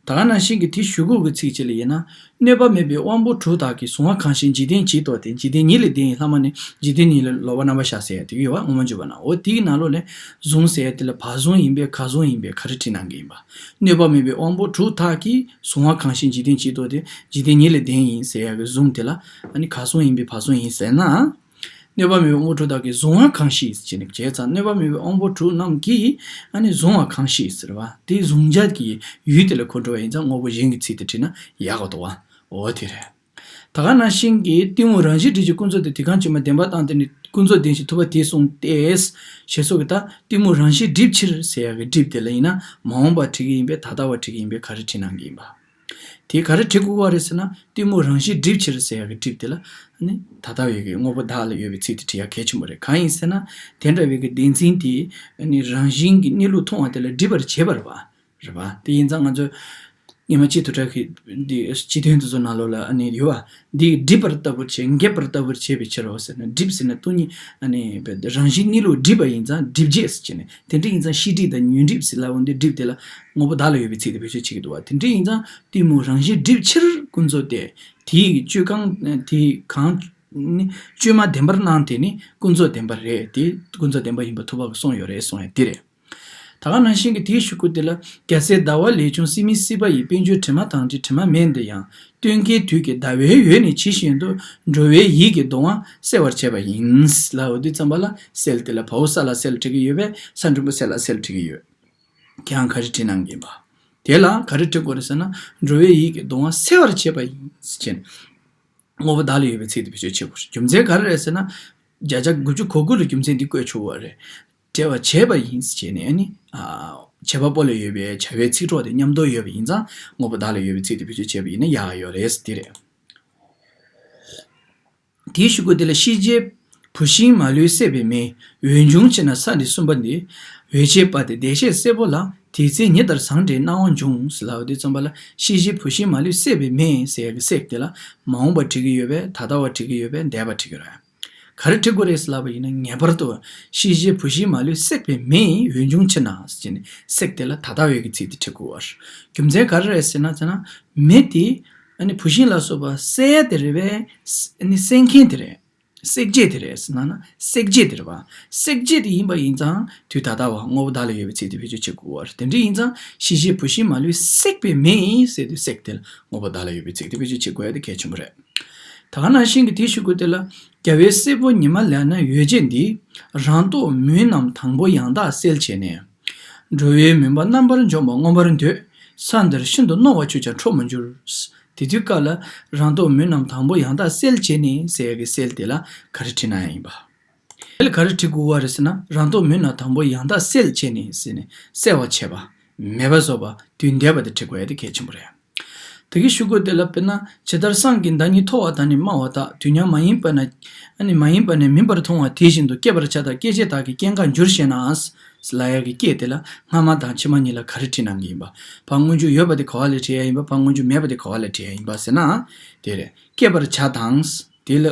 ད་ག་ནང་བཞིན་གྱི་དེ་གཞུག་གུ་གི་ཚིག་ཅིག་ལ་ཡིན་ན། གནོད་པ་མེད་པའི་དབང་པོ་དྲུག་དག་གིས་གཟུང་བ་གང་ཞིག་འཇིག་རྟེན་གྱིས་རྟོགས་ཏེ། འཇིག་རྟེན་ཉིད་ལས་འདས་ཡིན། ལྷག་མ་ནི་འཇིག་རྟེན་ཉིད་ལ་ལོག་པ་རྣམ་པར་གཞག་ཟེར་ཡ་དེ་གི་ཡོད་པ། དངོས་མ་འཇུག་པ་ན། འོ་དེའི་ནང་ལོགས་ལས་གཟུང་ཟེར་ཡ་དེ་ལ་བ་གཟུང་ཡིན་པས་ག་གཟུང་ཡིན་པས་ག་རེ་བྲིས་གནང་གི་ཡིན་པ། གནོད་པ་མེད་པའི་དབང་པོ་དྲུག་དག་གིས་གཟུང་བ་གང་ཞིག་འཇིག་རྟེན་གྱིས་རྟོགས་ཏེ། འཇིག་རྟེན་ཉིད་ལས་འདས་ཡིན་ཟེར་ཡ་གི་གཟུང་དེ་ལ་ཨ་ནི་ག་གཟུང་ཡིན་པས་བ་གཟུང་ཡིན་ཟེར་ན། གནོད་པ་མེད་པའི་དབང་པོ་དྲུག་དག་གིས་གཟུང་བ་གང་ཞིག་ཅེས་ནས་བྱས་ཙང་། གནོད་པ་མེད་པའི་དབང་པོ་དྲུག་རྣམས་ཀྱིས་ཨ་ནི་གཟུང་བ་གང་ཞིག་ཟེར་བ་དེ་གཟུང་བྱ་གི་ཡུལ་དེ་ལ་གོ་འགྲོ་བ་ཡིན་ཙང་དངོས་པོ་གཞན་གྱི་ཚིག་དེ་བྲིས་ན་ཡག་གོ་འདུག་བ། འོ་དེ་རེད། ད་ག་ནང་བཞིན་གྱི་གཏི་མུག་རང་བཞིན་སྒྲིབ་ཀྱི་ཀུན་རྫོབ་དེ་དེ་གང་བཅོས་མ་བདེན་པ་བཏང་སྟེ་ནི་ཀུན་རྫོབ་བདེན་ཞེས་ཐུབ་པ་དེས་གསུངས་ཏེ། ཞེས་སོགས་ཀྱི་ད་གཏི་མུག་རང་བཞིན་སྒྲིབ་ཕྱིར་ཟེར་ཡག་གི་སྒྲིབ་དེ་ལ་ཡིན་ན་མ་འོངས་པ་བྲིས་ཀྱི་ཡིན་པས་ད་ལྟ་བ་བྲིས་ཀྱི་ཡིན་པས་ག་རེ་བྲིས་གནང་གི་ཡིན་པ། དེ་ག་རེ་བྲིས་དགོས་པ་རེད་ཟེར་ན། གཏི་མུག་རང་བཞིན་སྒྲིབ་ཕྱིར་ཟེར་ཡག་གི་སྒྲིབ་དེ་ལ་ནི་ད་ལྟ་བའི་གི་དངོས་པོ་བདག་ལ་ཡོད་པའི་ཚིག་དེ་བྲིས་ཡག་གལ་ཆེན་པོ་རེད། གང་ཡིན་ཟེར་ན། དེ་འདྲ་བའི་གི་བདེན་འཛིན་དེ་ནི་རང་བཞིན་གྱི་གནས་ལུགས་མཐོང་བ་དེ་ལ་སྒྲིབ་པར་བྱེད་པ་རེད་པ། རེད་པ། དེ་ཡིན་ཙང་ང་ཚོས་སྔོན་མ་སྤྱི་དོན་དྲ་གི་འདི་སྤྱི་དོན་དེ་ཚོ་ནང་ལོགས་ལ་ཨ་ནི་ཡོད་པ། འདི་སྒྲིབ་པར་ལྟ་བུར་བྱེད། འགེབས་པར་ལྟ་བུར་བྱེད་པའི་ཕྱིར་རོ་ཟེར་ན། སྒྲིབ་ཟེར་ན་སྟོང་ཉིད་ཨ་ནི་རང་བཞིན་གནས་ལུགས་སྒྲིབ་པ་ཡིན་ཙང་སྒྲིབ་བྱེད་ཟེར་བྱས་ནས། དེ་འདྲ་ཡིན་ཙང་ཤེས་སྒྲིབ་དང་ཉོན་སྒྲིབ་ཟེར་ལབ་འོང་དུས་སྒྲིབ་དེ་ལ་དངོས་པོ་བདག་ལ་ཡོད་པའི་ཚིག་དེ་བེད་སྤྱོད་བྱེད་ཀྱི་འདུག་བ། དེ་འདྲ་ཡིན་ཙང་གཏི་མུག་རང་བཞིན་སྒྲིབ་ཕྱིར་ཀུན་རྫོབ་སྟེ། དེའི་གཅོད་གང་དེ་གང་ནི་བཅོས་མ་བདེན་པར་སྣང་དེ་ནི་ཀུན་རྫོབ་བདེན་པ་རེད། དེ་ཀུན་རྫོབ་བདེན་པ་ཡིན་པ་ཐུབ་པ་གིས་གསུངས་ཡོད་རེད་གསུང་ཡ་དེ་རེད། ད་ག་ནང་བཞིན་གྱི་དེའི་གཞུག་གུ་དེ་ལ། རྒྱལ་སྲས་ཟླ་བ་ལས་བྱུང་སྲིད་མིན་སྲིད་པ་ཡི། དཔལ་འབྱོར་དྲི་མ་དང་བཅས་དྲི་མ་མེད་འདི་ཡང་། སྟོན་ཀའི་དུས་ཀྱི་ཟླ་བའི་འོད་ནི་ཇི་བཞིན་དུ། འགྲོ་བའི་ཡིད་ཀྱི་གདུང་བ་སེལ་བར་བྱེད་པ་ཡིན། ལབ་འོ་དུས་ཙམ་པ་ལ་སེལ་དེ་ལ་བའོ་ས་ལ་སེལ་བྲིས་ཀྱི་ཡོད་པས་ས་འགྲེང་བུ་སེ་ལ་སེལ་བྲིས་ཀྱི་ཡོད། ཁྱེད་རང་ག་རེ་བྲིས་གནང་གི་ཡིན་པ། དེ་ལ་ག་རེ་བྲིས་དགོས་རེད་ཟེར་ན། འགྲོ་བའི་ཡིད་ཀྱི་གདུང་བ་སེལ་བར་བྱེད་པ་ཡིན་ཟེར་བྱས་ནས། དངོས་པོ་བདག་ལ་ཡོད་པའི་ཚིག་དེ་བེད་སྤྱོད་བྱེད་དགོས་རེད། རྒྱུ་མཚན་ག་རེ་རེད་ཟེར་ན། བརྒྱ་ཆ་དགུ་བཅུ་གོ་དགུ་ལ་རྒྱུ་མཚན་འདི་བཀོད་ཆོག་པ་རེད། བྲལ་བར་བྱེད་པ་ཡིན་ཟེར་བྱས་ནས་ནི། ཨ། བྱེད་པ་པོ་ལ་ཡོད་པའི་བྱ་བའི་ཚིག་གྲོགས་དེ་མཉམ་དུ་ཡོད་པ་ཡིན་ཙང་དངོས་པོ་བདག་ལ་ཡོད་པའི་ཚིག་དེ་བེད་སྤྱོད་བྱས་པ་ཡིན་ན་ཡག་ཡོད་རེད་ཟེར་དེ་རེད། དེའི་གཞུག་གུ་དེ་ལ་ཤེས་བྱའི་བུད་ཤིང་མ་ལུས་བསྲེགས་པའི་མེ། འོད་འབྱུང་ཕྱིར་ན་ས་འདི་གསུམ་པ་འདི། འོད་བྱེད་པ་སྟེ་བདེ་གཤེགས་སྲས་པོ་ལ། དེ་ཚེ་ཉི་ལྟར་བཟང་འབྲས་སྣང་བ་འབྱུང་། ཟེར་ལབ་དུས་ཙམ་པ་ལ་ཤེས་བྱའི་བུད་ཤིང་མ་ལུས་བསྲེགས་པའི་མེ་ཟེར་ཡག་གི་བསྲེགས་དེ་ལ་མ་འོངས་པ་བྲིས་ཀྱི་ཡོད་པས་ད་ལྟ་བ་བྲིས་ཀྱི་ཡོད་པས་འདས་པ་བྲིས་ཀྱི་རེད། ག་རེ་བྲིས་དགོས་རེད་ཟེར་ལབ་པ་ཡིན་ན། ངེས་པར་དུ་ཤེས་བྱའི་བུད་ཤིང་མ་ལུས་བསྲེགས་པའི་མེ་ཡི་འོད་འབྱུང་ཕྱིར་ན་ཟེར་ནས་བསྲེགས་དེ་ལ་ད་ལྟ་བའི་གི་ཚིག་དེ་བྲིས་དགོས་པ་རེད། རྒྱུ་མཚན་ག་རེ་རེད་ཟེར་ན་ཟེར་ན། མེ་དེ་ཨ་ནི་བུད་ཤིང་ལ་སོགས་པ་བསད་དེ་རེད་པས། ཨ་ནི་བསད་མཁན་དེ་རེད། བསྲེག་བྱེད་དེ་རེད་ཟེར་ན་ན་བསྲེག་བྱེད་དེ་རེད་པ། བསྲེག་བྱེད་དེ་ཡིན་པ་ཡིན་ཙང་དུས་ད་ལྟ་བ་དངོས་པོ་བདག་ལ་ཡོད་པའི་ཚིག་དེ་བེད་སྤྱོད་བྱེད་དགོས་པ་རེད། དེ་འདྲ་ཡིན་ཙང་ཤེས་བྱའི་བུད་ཤིང་མ་ལུས་བསྲེགས་པའི་མེ་ཡིས་ཟེར་དུས་བསྲེགས་དེ་ལ་དངོས་པོ་བདག་ལ་ཡོད་པའི་ཚིག་དེ་བེད་སྤྱོད་བྱེད་དགོས་ཡ་དེ་གལ་ཆེན་པོ་རེད། ད་ག་ནང་བཞིན་གྱི་དེའི་གཞུག་གུ་དེ་ལ། རྒྱལ་བའི་སྲས་པོ་ཉི་མ་ལས་ན་འོད་བྱེད་འདི། རང་རྟོག་མུན་རྣམས་དང་པོ་ཡང་དག་སེལ་བྱས་ནས། འགྲོ་བའི་མུན་པ་རྣམ་པར་འཇོམས་པ་མངོན་པར་འདོད། ས་འདིར་ཤིན་ཏུ་རྣོ་བ་ཆུ་ཀྱང་འཕྲོག་མི་འགྱུར། དེ་དུས་སྐབས་ལ་རང་རྟོག་མུན་རྣམས་དང་པོ་ཡང་དག་སེལ་བྱས་ནས་ཟེར་ཡ་གི་སེལ་དེ་ལ་ག་རེ་བྲིས་ན་ཡང་ཡིན་པ། དེ་ལ་ག་རེ་བྲིས་དགོས་པ་རེད་ཟེར་ན། རང་རྟོག་མུན་རྣམས་དང་པོ་ཡང་དག་སེལ་བྱས་ནས་ཟེར་ནས་སེལ་བར་བྱེད་པ། མེད་པ་བཟོ་བ། དུས་འདས་པ་དེ་བྲིས་དགོས་ཡ་དེ་གལ་ཆེན་པོ་རེད། དེ་གི་གཞུག་གུ་དེ་ལ་དཔེར་ན། ཇི་ལྟར་བསམ་གྱིས་ཟླ་ཉི་མཐོ་བ་དག་ནི་དམའ་བ་དག་དུས་མཉམ་མ་ཡིན་པ་ན། ཨ་ནི་མ་ཡིན་པ་ནི་མིན་པར་མཐོང་བ་དེ་བཞིན་དུ་སྐྱེ་བར་བྱ་དང་སྐྱེད་བྱེད་དག་གི་སྐྱེ་འགག་འགྱུར་ཞེ་ན། ལབ་ཡ་གི་སྐྱེད་དེ་ལ་སྔ་མ་དང་ཕྱི་མ་གཉིས་ལ་ག་རེ་བྲིས་གནང་གི་ཡིན་པ། ཕར་སྔོན་འཇུག་ཡོད་པ་དེ་ག་བ་ལ་བྲིས་ཡ་ཡིན་པ། ཕར་སྔོན་འཇུག་མེད་པ་དེ་ག་བ་ལ་བྲིས་ཡ་ཡིན་པ་ཟེར་ན། དེ་རེད། སྐྱེ་བར་བྱ་དང་། དེ་ལ།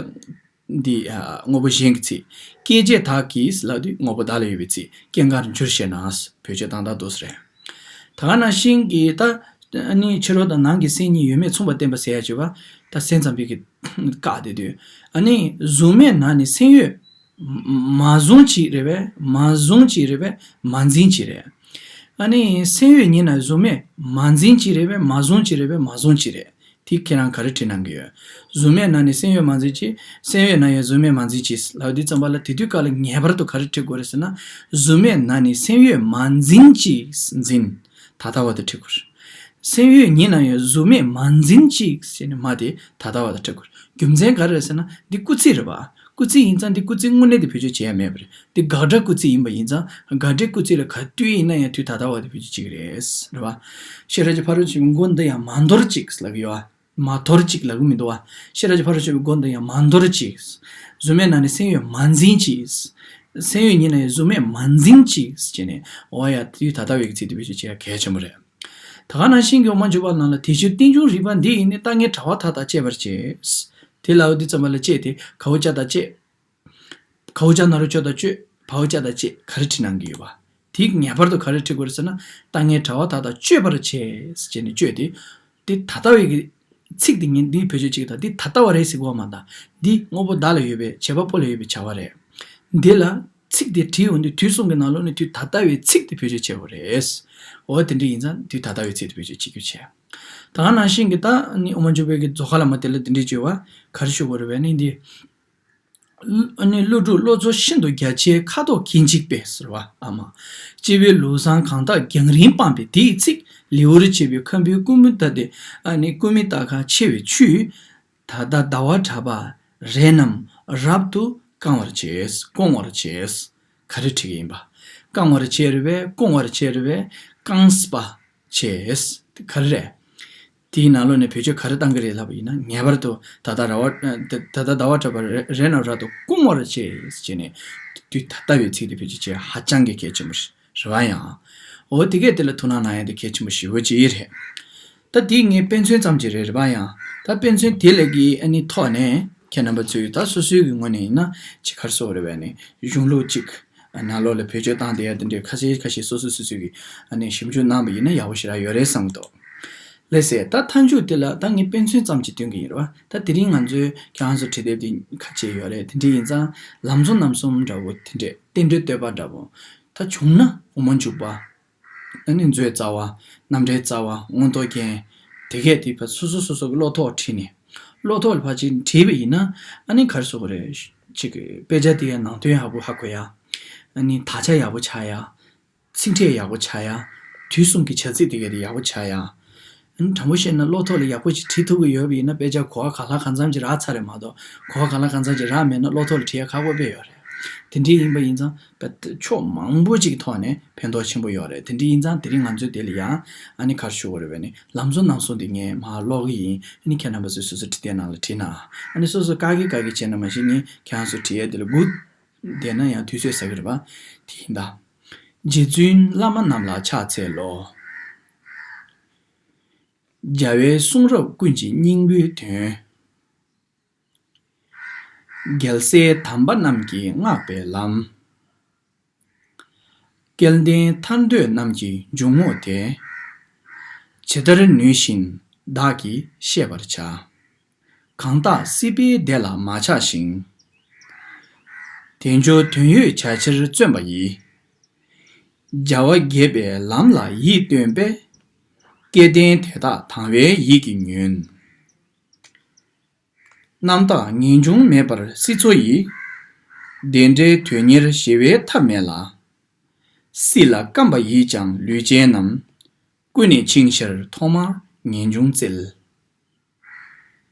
འདི་དངོས་པོ་གཞན་གྱི་ཚིག་སྐྱེད་བྱེད་དག་གིས་ལབ་དུས་དངོས་པོ་བདག་ལ་ཡོད་པའི་ཚིག་སྐྱེ་འགག་འགྱུར་ཞེ་ན། བེད་སྤྱོད་བཏང་སྟངས་འདུག་སེ་རེད། ད་ག་ནང་བཞིན་གྱི་ད། ཨ་ནི་ཕྱི་རོལ་དང་ནང་གི་སེམས་གཉིས་ཡོད་མེད་མཚུངས་པ་བསྟན་པ་ཟེར་ཡ་བྱས་པ། ད་སེམས་ཙམ་པའི་གི་བཀག་བསྡད་དུས། ཨ་ནི་གཟུགས་མེད་ན་ནི་སེམས་ཡོད་མ་བཟུང་ཅིག་རེད་པས། མ་བཟུང་ཅིག་རེད་པས། མ་འཛིན་ཅིག་རེད། ཨ་ནི་སེམས་ཡོད་ཉིད་ན་གཟུགས་མེད་མ་འཛིན་ཅིག་རེད་པས། མ་བཟུང་ཅིག་རེད་པས། མ་བཟུང་ཅིག་རེད། དེ་ཁྱེད་རང་ག་རེ་བྲིས་གནང་གི་ཡོད། གཟུགས་མེད་ན་ནི་སེམས་ཡོད་མ་འཛིན་ཅིག་སེམས་ཡོད་ན་ཡང་གཟུགས་མེད་མ་འཛིན་ཅིག་ལབ་དུས་ཙམ་པ་ལ་དེ་དུས་སྐབས་ལ་ངེས་པར་དུ་ག་རེ་བྲིས་དགོས་རེད་ཟེར་ན། གཟུགས་མེད་ན་ནི་སེམས་ཡོད་མ་འཛིན་ཅིག་འཛིན། ད་ལྟ་བ་དེ་བྲིས་དགོས་རེད། སེམས་ཡོད་ཉིད་ན་ཡང་གཟུགས་མེད་མ་འཛིན་ཅིག་ཟེར་ནས་མ་དེ་ད་ལྟ་བ་དེ་བྲིས་དགོས་རེད། རྒྱུ་མཚན་ག་རེ་རེད་ཟེར་ན། འདི་སྐུལ་ཚིག་རེད་པ། སྐུལ་ཚིག་ཡིན་ཙང་འདི་སྐུལ་ཚིག་དངོས་གནས་དེ་བེད་སྤྱོད་བྱེད་ཡ་མེད་པ་རེད། འདི་དགག་སྒྲ་སྐུལ་ཚིག་ཡིན་པ་ཡིན་ཙང་དགག་སྒྲའི་སྐུལ་ཚིག་ལ་ག་དུས་ཡིན་ན་ཡང་དུས་ད་ལྟ་བ་དེ་བེད་སྤྱོད་བྱེད་ཀྱི་རེད། རེད་པ། ཤེས་རབ་ཀྱི་ཕ་རོལ་ཏུ་ཕྱིན་པའི་མགོ་འདི་ཡང་མ་འདོར་ཅིག་ལབ་ཀྱི་ཡོད་པ། མ་དོར་ཅིག་ལབ་ཀྱི་མི་འདུག་པ། ཤེས་རབ་ཀྱི་ཕ་རོལ་ཏུ་ཕྱིན་པའི་མགོ་འདི་ཡང་མ་འདོར་ཅིག་གཟུགས་མེད་ན་ནི་སེམས་ཡོད་མ་འཛིན་ཅིག་སེམས་ཡོད་ཉིད་ན་ཡང་གཟུགས་མེད་མ་འཛིན་ཅིག་ཟེར་ནས། འོ་ཡ། དུས་ད་ལྟ་བའི་གི་ཚིག་དེ་བེད་སྤྱོད་བྱེད་ཡ་གལ་ཆེན་པོ་རེད། ད་ག་ནང་བཞིན་གྱི་དབུ་མ་འཇུག་པ་ནང་ལ། དེ་ཕྱིར་རྟེན་འབྱུང་རིགས་པ་འདི་ཡིས་ནི། རྟག་ངན་དྲ་བ་དག་དང་བཅས་པར་བྱེད། དེ་ལབ་དུས་ཙམ་པ་ལ་བཅས་དེ་ག་འོ་ཅ་དང་བཅས། ག་འོ་ཅ་ན་རོ་ཅོ་དང་བཅོས། བའོ་ཅ་དང་བཅས་ག་རེ་བྲིས་གནང་གི་ཡོད་པ། དེ་ངེས་པར་དུ་ག་རེ་བྲིས་དགོས་རེད་ཟེར་ན། ལྟ་ངན་དྲ་བ་དག་དང་གཅོད་པར་བྱེད་ཟེར་ནས་གཅོད་དེ། དེ་ད་ལྟ་བའི་གི་ཚིག་དེ་ངས་འདི་བེད་སྤྱོད་བྱེད་ཀྱི་དང་། འདི་ད་ལྟ་བ་རེད་ཟེར་གྱི་ཡོད་མ་རེད། འདི་དངོས་པོ་བདག་ལ་ཡོད་པའི་བྱེད་པ་པོ་ལ་ཡོད་པའི་བྱ་བ་རེད། འདི་ལ་ཚིག་དེ་བྲིས་ཡོང་དུས་དུས་གསུམ་གྱི་ནང་ལོགས་ནས་དུས་ད་ལྟ་བའི་ཚིག་དེ་བེད་སྤྱོད་བྱེད་དགོས་རེད། འོ་དེ་འདྲ་ཡིན་ཙང་དུས་ད་ལྟ་བའི་ཚིག་དེ་བེད་སྤྱོད་བྱེད་རྒྱུ་བྱས། ད་ག་ནང་བཞིན་གྱི་ད་ནི་དབུ་མ་འཇུག་པའི་གི་རྫོགས་ཁ་ལ་མ་དེ་ལ་དེ་འདྲ་བརྗོད་པ་ག་རེ་ཞུ་དགོས་རེད་བས་ནི་འདི། ཨ་ནི་ཀླུ་སྒྲུབ་བློ་རྫོགས་ཤིན་ཏུ་རྒྱ་ཆེའི་ཁ་དོག་གིན་འཇིག་པས་ཟེར་བ་ཨ་མ། སྤྱི་བོའི་ལུས་བཟང་གང་དག་རྒྱང་རིང་སྤངས་པས་དེ་ཡི་ཚིག་ལེའུར་བྱས་པའི་ཁམ་བུའི་ཀུ་མུ་ད་དེ་ཨ་ནི་ཀུ་མི་ཏ་ཁ་ཆེ་བའི་ཆུས། ད་ལྟ་ཟླ་བ་གྲགས་པ་རས་རྣམས་རབ་ཏུ་བཀང་བར་བྱས། བཀང་བར་བྱས། ག་རེ་བྲིས་ཀྱི་ཡིན་པ། བཀང་བར་བྱས་རེད་བས། བཀང་བར་བྱས་རེད་བས། བཀང་པ་བྱས། ག་རེ་རེད། དེའི་ནང་ལོགས་ནས་བེད་སྤྱོད་ག་རེ་བཏང་གི་རེད་ལབ་པ་ཡིན་ན། ངེས་པར་དུ་ད་ལྟ་ར་བ་ད་ལྟ་ཟླ་བ་གྲགས་པ་རེ་རེ་ན་ར་དུ་སྐུང་བར་བྱེད་ཅེས་ནས་དུས་ད་ལྟ་བའི་ཚིག་དེ་བེད་སྤྱོད་བྱེད་ཧ་ཅང་གི་གལ་ཆེན་པོ་རེད་བ་ཡང་། འོ་དེ་གས་དེ་ལ་ཐུགས་སྣང་གནང་ཡ་དེ་གལ་ཆེན་པོ་ཞེ་པོ་ཅིག་རེད། ད་དེ་ངས་དཔེ་མཚོན་ཙམ་ཅིག་རེད་རེད་བ་ཡང་། ད་དཔེ་མཚོན་དེ་ལས་ཀྱི་ཨ་ནི་ཐོག་ནས་ཁྱེད་རྣམ་པ་ཚོས་ད་སོ་སོའི་གི་ངོས་ནས་ཡིན་ན་ཅིག་ག་རེ་ཟེར་དགོས་རེད་བས་ནི་གཞུང་ལུགས་ཅིག་ནང་ལོགས་ལ་བེད་སྤྱོད་བཏང་བསྡད་ཡ་དེ་འདྲའི་ཁ་ཤས་ཁ་ཤས་སོ་སོ་སོ་སོའི་གི་ཨ་ནི་ཞིབ་འཇུག་གནང་བ་ཡིན་ན་ཡག་པོ་ཞེ་དྲག་ཡོད་རེད་བསམ་གི་འདུག་ལགས་སེ། ད་མཐའ་མཇུག་དེ་ལ་ད་ངས་དཔེ་མཚོན་ཙམ་ཅིག་སྟོན་གི་ཡིན་རེད་བ། ད་དེ་རིང་ང་ཚོའི་ཁྱེད་རང་ཚོ་བྲིས་དེབ་དེ་ཁ་ཕྱེ་ཡོད་རེད། དེ་འདྲ་ཡིན་ཙང་ལམ་གཙོ་རྣམ་གསུམ་འདྲ་བོ་དེ་འདྲས་རྟེན་འབྲེལ་བསྟོད་པ་འདྲ་བོ། ད་བྱུང་ན་དབུ་མ་འཇུག་པ། ཨ་ནི་མཛོད་རྩ་བ། རྣམ་འགྲེལ་རྩ་བ། མངོན་རྟོགས་རྒྱན། དེ་གས་དེ་ཕར་སོ་སོ་སོ་སོ་གི་བློ་ཐོག་བྲིས་ནས། བློ་ཐོག་ལ་ཕར་ཅིག་བྲིས་པ་ཡིན་ན་ཨ་ནི་ག་རེ་ཟེར་དགོས་རེད། ཅིག་གི་དཔེ་ཆ་དེ་ཡང་ནང་དོན་ཡག་པོ་ཧ་གོ་ཡ། ཨ་ནི་དག་ཆ་ཡག་པོ་ཆགས་ཡ། ཚིག་ཕྲད་ཡག་པོ་ཆགས་ཡ། དུས་གསུམ་གྱི་བྱ་ཚིག་དེ་གས་དེ་ཡག་པོ་ཆགས་ཡ། ཨ་ནི་དྲང་པོ་བཤད་ན་བློ་ཐོག་ལ་ཡག་པོ་ཅིག་བྲིས་ཐུབ་ཀྱི་ཡོད་པ་ཡིན་ན་དཔེ་ཆ་གོ་བ་གང་ལ་གང་འཚམ་ཅིག་རག་ཚར་རེད་མ་གཏོགས། གོ་བ་གང་ལ་གང་འཚམ་ཅིག་རག་མེད་ན་བློ་ཐོག་ལ་བྲིས་ཡ་ཁག་པོ་དཔེ་ཡོད་རེད། དེ་འདྲའི་ཡིན་པ་ཡིན་ཙང་དཔེ་ཕྱོགས་མང་པོ་ཅིག་གི་ཐོག་ནས་ཕན་ཐོགས་ཆེན་པོ་ཡོད་རེད། དེ་འདྲའི་ཡིན་ཙང་དེ་རིང་ང་ཚོས་དེ་ལ་ཡང་ཨ་ནི་ག་རེ་ཞུ་དགོས་རེད་བས་ནི་ལམ་གཙོ་རྣམ་གསུམ་དེ་ངས་མར་ཀློག་གི་ཡིན། ཨ་ནི་ཁྱེད་རྣམ་པ་ཚོས་སོ་སོ་བྲིས་དེབ་ནང་ལ་བྲིས་ན། ཨ་ནི་སོ་སོ་དཀའ་གི་དཀའ་གི་བྱས་ན་མ་གཞི་ངས་ཁྱེད་རང་ཚོ་བྲིས་ཡས་དེ་ལ་སྒུག་བསྡད་ན་ཡང་དུས་ཚོད་ཟ་གི་རེད་པ། དེ་ཡིན་ད། རྗེ་བཙུན་བླ་མ་རྣམས་ལ་ཕྱག་འཚལ་ལོ། རྒྱལ་བའི་གསུང་རབ་ཀུན་གྱི་སྙིང་པོའི་དོན། རྒྱལ་སྲས་དམ་པ་རྣམས་ཀྱིས་བསྔགས་པའི་ལམ། སྐལ་ལྡན་ཐར་འདོད་རྣམས་ཀྱི་འཇུག་ངོགས་དེ། ཇི་ལྟར་ནུས་བཞིན་བདག་གིས་བཤད་པར་བྱ། གང་དག་སྲིད་པའི་བདེ་ལ་མ་ཆགས་ཤིང་། དལ་འབྱོར་དོན་ཡོད་བྱ་ཕྱིར་བརྩོན་པ་ཡིས། རྒྱལ་བ་དགྱེས་པའི་ལམ་ལ་ཡིད་རྟོན་པས། སྐལ་ལྡན་དེ་དག་དང་བའི་ཡིད་ཀྱིས་ཉོན། རྣམ་དག་ངེས་འབྱུང་མེད་པར་སྲིད་མཚོ་ཡི། བདེ་འབྲས་དོན་གཉེར་ཞི་བའི་ཐབས་མེད་ལ། སྲིད་ལ་བརྐམ་པ་ཡིས་ཀྱང་ལུས་ཅན་རྣམས། ཀུན་ནས་འཆིང་ཕྱིར་ཐོག་མར་ངེས་འབྱུང་བཙལ།